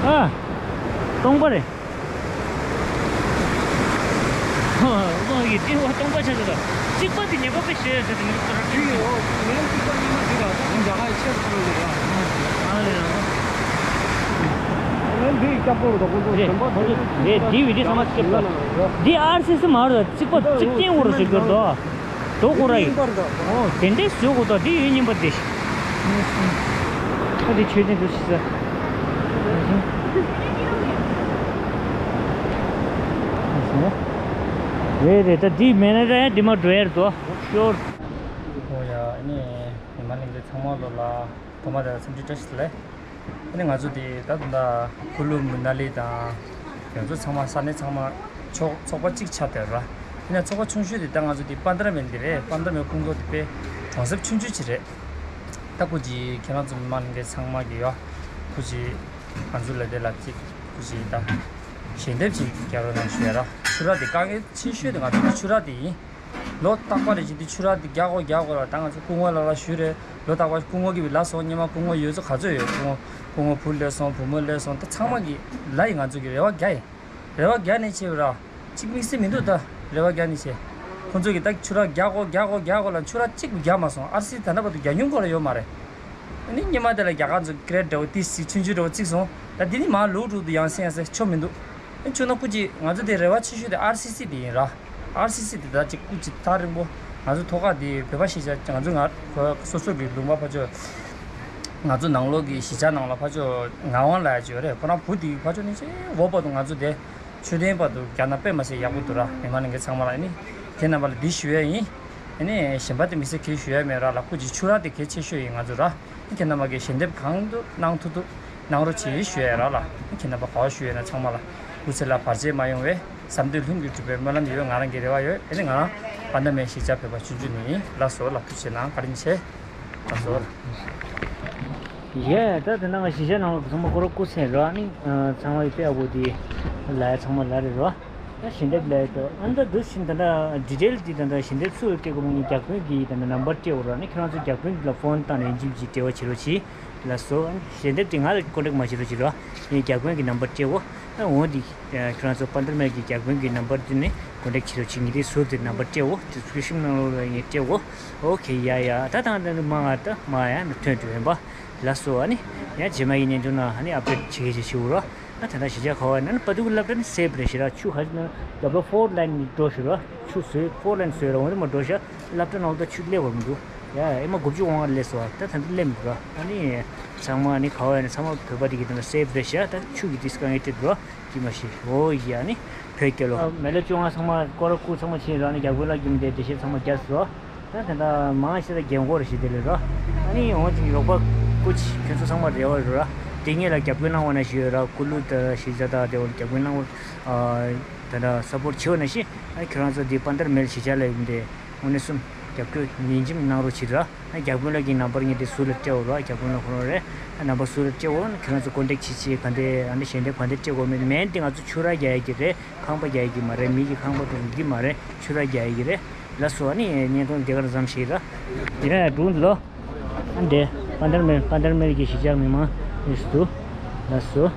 ཨ། སྟོང་པ་རེད། ཨོ་ཡི་ཏི་བ་སྟོང་པ་ཆ་ཟེར་ད། རྩིག་པ་འདི་ཉེ་པོ་པའི་ཞེས་ཟེར་ཏེ་མི་འདུག་ཟེར་ར། ཏི་ཨོ་ངའི་རྩིག་པ་ཉི་མ་འདི་ར་ད་ཉིན་འདྲ་ཁ་ཡི་ཆེར་ཁ་ལོ་ལེ་ར། ཨ་ལེ་ར། ངའི་འདི་སྐྱབས་སྐོར་དོ་ཁོ་ཚོ་རེད། ཞོན་པ་ཁོ་ཚོ་རེད། འདི་བི་ཌི་ཡོ་ཚང་མ་སྐྱབས་སྐོར། འདི་ཨར་སི་སི་མ་རེད། རྩིག་པ་རྩིག་རྟེན་འོ་ར་ཟེར་གྱུར་དོ། འགྲོ་དགོས་ར་ཡིན། ཨོ་དེ་འདྲའི་བཟོས་དགོས་དོ། དེ་ཡོད་ཉིན་པ་དེ། ཨ་དེ་མཆོད་རྟེན་དུ་ཞིག་ས། རེད་རེད། ད་འདི་མེད་ན་ར་ཡ་འདི་མ་འགྲོ་ཡར་དོ། ཤོར། ཨོ་ཡ་ཨ་ནི་ཉི་མ་གླིང་གི་ཚང་མ་ལོ་ལ་ཐོག་མ་དེ་ལ་འཚམས་འདྲི་བཀྲ་ཤིས་བདེ་ལེགས། ཨ་ནི་ང་ཚོ་དེ་ད་ད་ལྟ་ཀུ་ལུ་མུ་ན་ལི་དང་ང་ཚོ་ཚང་མ་ས་གནས་ཚང་མ་ཚོགས་ཚོགས་པ་གཅིག་ཆགས་བསྡད་ར། ཨ་ནི་ཚོགས་པ་ཆུང་ཤོས་དེ་ད་ང་ཚོ་དེ་པན་དར་མེལ་དེ་རེད། པན་དར་མེལ་ཁོང་ཚོ་དེ་དཔེ་གྲོང་གསེབ་ཆུང་ཆུང་ཅིག་རེད། ད་ཁོ་ཅིག་ཁྱེད་རང་ཚོ་མི་མང་ལྷན་རྒྱས་ཚང་མ་གི་ཡོ། ཁོ་ཅིག་ང་ཚོ་ལ་དེ་ལ་ཅིག་ཁོ་ཅིག་ད་ཞལ་འདེབས་ཅིག་རྒྱག་རོགས་གནང་ཞུ་ཡ་ར། ཆུ་རགས་དེ་དཀའ་ངལ་ཆེ་ཤོས་དེ་ང་ཚོ་ཆུ་རགས་དེ་ཡིན། ལོ་རྟག་པ་རེ་བཞིན་དུ་ཆུ་རགས་འདི་རྒྱག་དགོས་རྒྱག་དགོས་ལ། ད་ང་ཚོ་སྐུ་ངོ་ལ་ལ་ཞུས་རེད། ལོ་རྟག་པ་སྐུ་ངོ་གིས་ལབ་སོང་། སྔོན་མ་སྐུ་ངོ་ཡོད་ཚོ་ག་ཚོད་ཡོད། སྐུ་ངོ་སྐུ་ངོ་བུ་སླེབས་སོང་། བུ་མོ་སླེབས་སོང་། ད་ཚང་མ་གིས་ལབ་ཡིན། ང་ཚོ་གིས་རེ་བ་རྒྱག་ཡིན། རེ་བ་རྒྱག་ནས་བྱས་པ་ར། གཅིག་དམིགས་བསལ་མི་འདུག་ད་རེ་བ་རྒྱག་ནས་བྱས། ཁོང་ཚོ་གིས་ད་ཆུ་རགས་རྒྱག་དགོས་རྒྱག་དགོས་རྒྱག་དགོས་ལ་ཆུ་རགས་གཅིག་རྒྱག་མ་སོང་། ཨར་སི་ད་ལྟ་བར་དུ་རྒྱག་མྱོང་ཁོ་ར་ཡོད་མ་རེད། ཨ་ནི་སྔོན་མ་དེ་ལ་རྒྱ་གར་ཚོ་ཀེ་རེ་ཊི་འདྲ་བོ་ཏི་སི་ཆུང་ཆུང་འདྲ་བོ་བརྩིགས་སོང་། ད་འདི་ནི་མར་ལོག་འགྲོ་དུས་ཡང་སེ་ཡང་སེ་ཆོ་མི་འདུག་ཨ་ཆོ་ན་སྐུ་མཁྱེན། ང་ཚོ་དེ་རེ་བ་ཆེ་ཤོས་དེ་ཨར་སི་སི་དེ་ཡིན་ར། ཨར་སི་སི་དེ་ད་ཅིག་སྐུ་མཁྱེན་ཐག་རིང་པོ། ང་ཚོ་ཐོག་ཁ་དེ་བོད་པ་ཤེས་བྱ་ང་ཚོ་ང་སོ་སོ་གི་ལུང་པ་ཕ་ཆོ། ང་ཚོ་ནང་ལོགས་ཀྱི་གཞིས་ཆགས་ནང་ལ་ཕ་ཆོ་ངག་དབང་ལབ་ཡ་ཅིག་ཡོད་རེད། ཁོ་རང་བུ་དེ་ཕ་ཆོ་ནི་ཆེ་འོ་བར་དུ་ང་ཚོ་དེ། མཆོད་རྟེན་བར་དུ་རྒྱག་ན་དཔེ་མ་སྲིད་ཡག་པོ་འདུག་ར། མི་མང་ལྷན་རྒྱས་ཚང་མ་ལ་ཨ་ནི་ཁྱེད་རྣམ་པ་ལ་འདི་ཞུ་ཡ་ཡིན། ཨ་ནི་གཞན་པ་དེ་མི་སེར་གས་ཞུ་ཡ་མེད་ར་ལ། སྐུ་མཁྱེན་ཆུ་རགས་དེ་གལ་ཆེ་ཤོས་ཡིན་ང་ཚོ་ར། ཁྱེད་རྣམ་པ་གིས་ཞལ་འདེབས་གང་ཐུབ་གནང་ཐུབ་ཐུབ་གནང་རོགས་བྱེད་ཞུ་ཡ་ར་ལ། ཁྱེད་རྣམ་པ་ག་བ་ཞུ་ཡ་ན་ཚང་མ་ལ་སྐུ་ཚེ་ལ་བར་ཆད་མ་ཡོང་བའི་བསམ་དོན་ལྷུན་གྱིས་གྲུབ་པའི་སྨོན་ལམ་ཡོད། ང་རང་གི་རེ་བ་ཡོད། ཨ་ནི་ང་རང་པན་དར་མེལ་གཞིས་ཆགས་བོད་པ་ཆུང་ཆུང་ནས་ཡིན། ལགས་སོ་ལ་ཐུགས་རྗེ་གནང་། བཀའ་དྲིན་ཆེ། ལགས་སོ། ཡེ། ད་དེ་ནང་གཞིས་ཆགས་ནང་ལ་ཚང་མ་ཁོ་རང་སྐུ་མཁྱེན་ར། ཨ་ནི་ཚང་མ་ཡི་དཔེ་ཡག་པོ་དེ་ལ་ཡ་ཚང་མ་ལ་རེད་ར། ད་ཞལ་འདེབས་ལ་ཡ་ད་ཨ་ནི་ད་འདུག་ཕྱིན་ད་ད་ཌི་ཊེལ་དེ་ད་ད་ཞལ་འདེབས་སུ་སྐྱེ་དགོས་མིན་རྒྱ་དཔོན་གྱི་ད་ད་ནམ་བར་སྤྲད་འོ་ར། ཨ་ནི་ཁྱེད་རང་ཚོ་རྒྱ་དཔོན་གྱི་ལ་ཕོན་བཏང་ནས་ཡིན་གཅིག་མིན་གཅིག་འབྲེལ་བ་བྱེད་རོགས་གྱིས། ལགས་སོ། ཞལ་འདེབས་དེ་ང་ལ་ཀོན་ཊེག་མ་བྱེད་རོགས་བྱེད་རོགས། ངས་རྒྱ་དཔོན་གྱི་ནམ་བར་སྤྲད་འོ། ཨ་འོ་འདི་ཁྱེད་རང་ཚོ་པན་དར་མེལ་གྱི་རྒྱ་དཔོན་གྱི་ནམ་བར་དེ་ནས་ཀོན་ཊེག་བྱེད་རོགས་གྱིས། ངས་དེ་ཟུར་དེ་ནམ་བར་སྤྲད་འོ། ཌི་སི་ཀི་རིབ་ཤན་ནང་ལོགས་ལ་ངས་སྤྲད་འོ། ཨོ་ཁེ། ཡ་ཡ། ད་ད་ད་མ་ང་ད་མ་ཡ་ན་ཐོན་འགྲོ་ཡིན་པ། ལགས་སོ། ཨ་ནི་ཡང་རྗེས་མ་ཡིན་ནས་འདུག་ན་ཨ་ནི་ཨབ་ཌེཊ་བྱེད་ཀྱི་བྱེད་ཞུ་རོགས། ཨ་ད་ད་གཞིས་ཆགས་ཁ་བ་ན་ནི་པ་ཏུ་ཀུ་སློབ་གྲྭ་ནི་སེབ་རེད་ཤི་ར། ཆུ་ཧ་ན་རྒྱབ་ལོ་ཕོར་ལེན་འགྲོ་ཤི་ར། ཆུ་བཟོས་ཕོར་ལེན་བཟོས་ར། འོ་ནི་མ་འགྲོ་ཤ། སློབ་གྲྭ་ནང་ལ་ད་ཆུ་སླེབས་བར་མི་འདུག་ཡ་ཨེ་མ་དགུ་བཅུ་གོང་ལ་སླེབས་སོ། ད་ད་འདི་སླེབས་མི་འདུག་ཨ་ནི་ཚང་མ་ཨ་ནི་ཁ་བ་ཡ་ནི་ཚང་མ་བོད་པ་དེ་གི་ད་ད་སེབ་རེད་ཤ། ད་ཆུ་གི་དིས་ཀ་ངེས་ཏེ་འགྲོ་གི་མ་ཤི། འོ་ཡ་ཨ་ནི་བོད་སྐྱ་ལོ། མེ་ལེ་བཅོ་ལྔ་ཚང་མ་སྐོར་ར་སྐུ་ཚང་མ་ཕྱིན་ར། ཨ་ནི་རྒྱ་དཔོན་ལ་རྒྱུ་མི་དེ་འགྲེལ་བཤད་ཚང་མ་རྒྱབ་སོ། ད་དེ་འདྲ་མང་ཆེ་ད་རྒན་གོག་རེ་ཞིག་དེ་ལས་རོ། ཨ་ནི་འོང་ཅིག་རོགས་པ་སྐུ་མཁྱེན་ཁྱོད་ཚོ་ཚང་མ་རེ་བ་རོ་ར། དེ་ངེད་ལ་རྒྱབ་སྐྱོར་གནང་བ་ན་ཞིག་ཡོད་ར། ཀུ་ལུ་ད་གཞིས་ཆགས་ད་དེ་འོང་རྒྱབ་སྐྱོར་གནང་བ། ད་ད་སཔོར་ཊི་བྱེད་བ་ན་ཞིག་ཨ་ནི་ཁྱོད་རང་ཚོ་འདི་པན་དར་མེལ་གཞིས་ཆགས་ལ་ཡོང་དེ་དངོས་གནས་གསུམ་རྒྱབ་སྐྱོར་ཉིན་རྒྱུན་གནང་རོགས་བྱེད་ར། ཨ་རྒྱབ་སྐྱོར་ལ་གི་ནམ་བར་ངེད་དེ་ཟུར་ལ་སྤྲད་འོ་ར། རྒྱབ་སྐྱོར་ལ་ཁོ་རང་རེད། ཨ་ནམ་བར་ཟུར་ལ་སྤྲད་འོ། ཁྱོད་རང་ཚོ་ཀོན་ཊེག་བྱེད་ཅིག་ག་འདྲ་ཨ་འདྲ་ཞལ་འདེབས་ག་འདྲ་སྤྲད་དགོས་མེད་མེད་དེ་ང་ཚོ་ཆུ་ར་རྒྱག་ཡ་གི་རེད། ཁང་པ་རྒྱག་ཡ་གི་མ་རེད། མི་གི་ཁང་པ་དེ་འདི་མ་རེད། ཆུ་ར་རྒྱག་ཡ་གི་རེད། ལགས་སོ། ཨ་ནི་བརྙན་ཐུང་འདི་གར་མཚམས་བཞག་ར། དེ་ནས་འགྲོ་འདུག་ལོ། ཨ་འདྲེ། པན་དར་མེལ། པན་དར་མེལ་གྱི་གཞིས་ཆགས་མི་མང་རེད་འདུག་ལགས་སོ།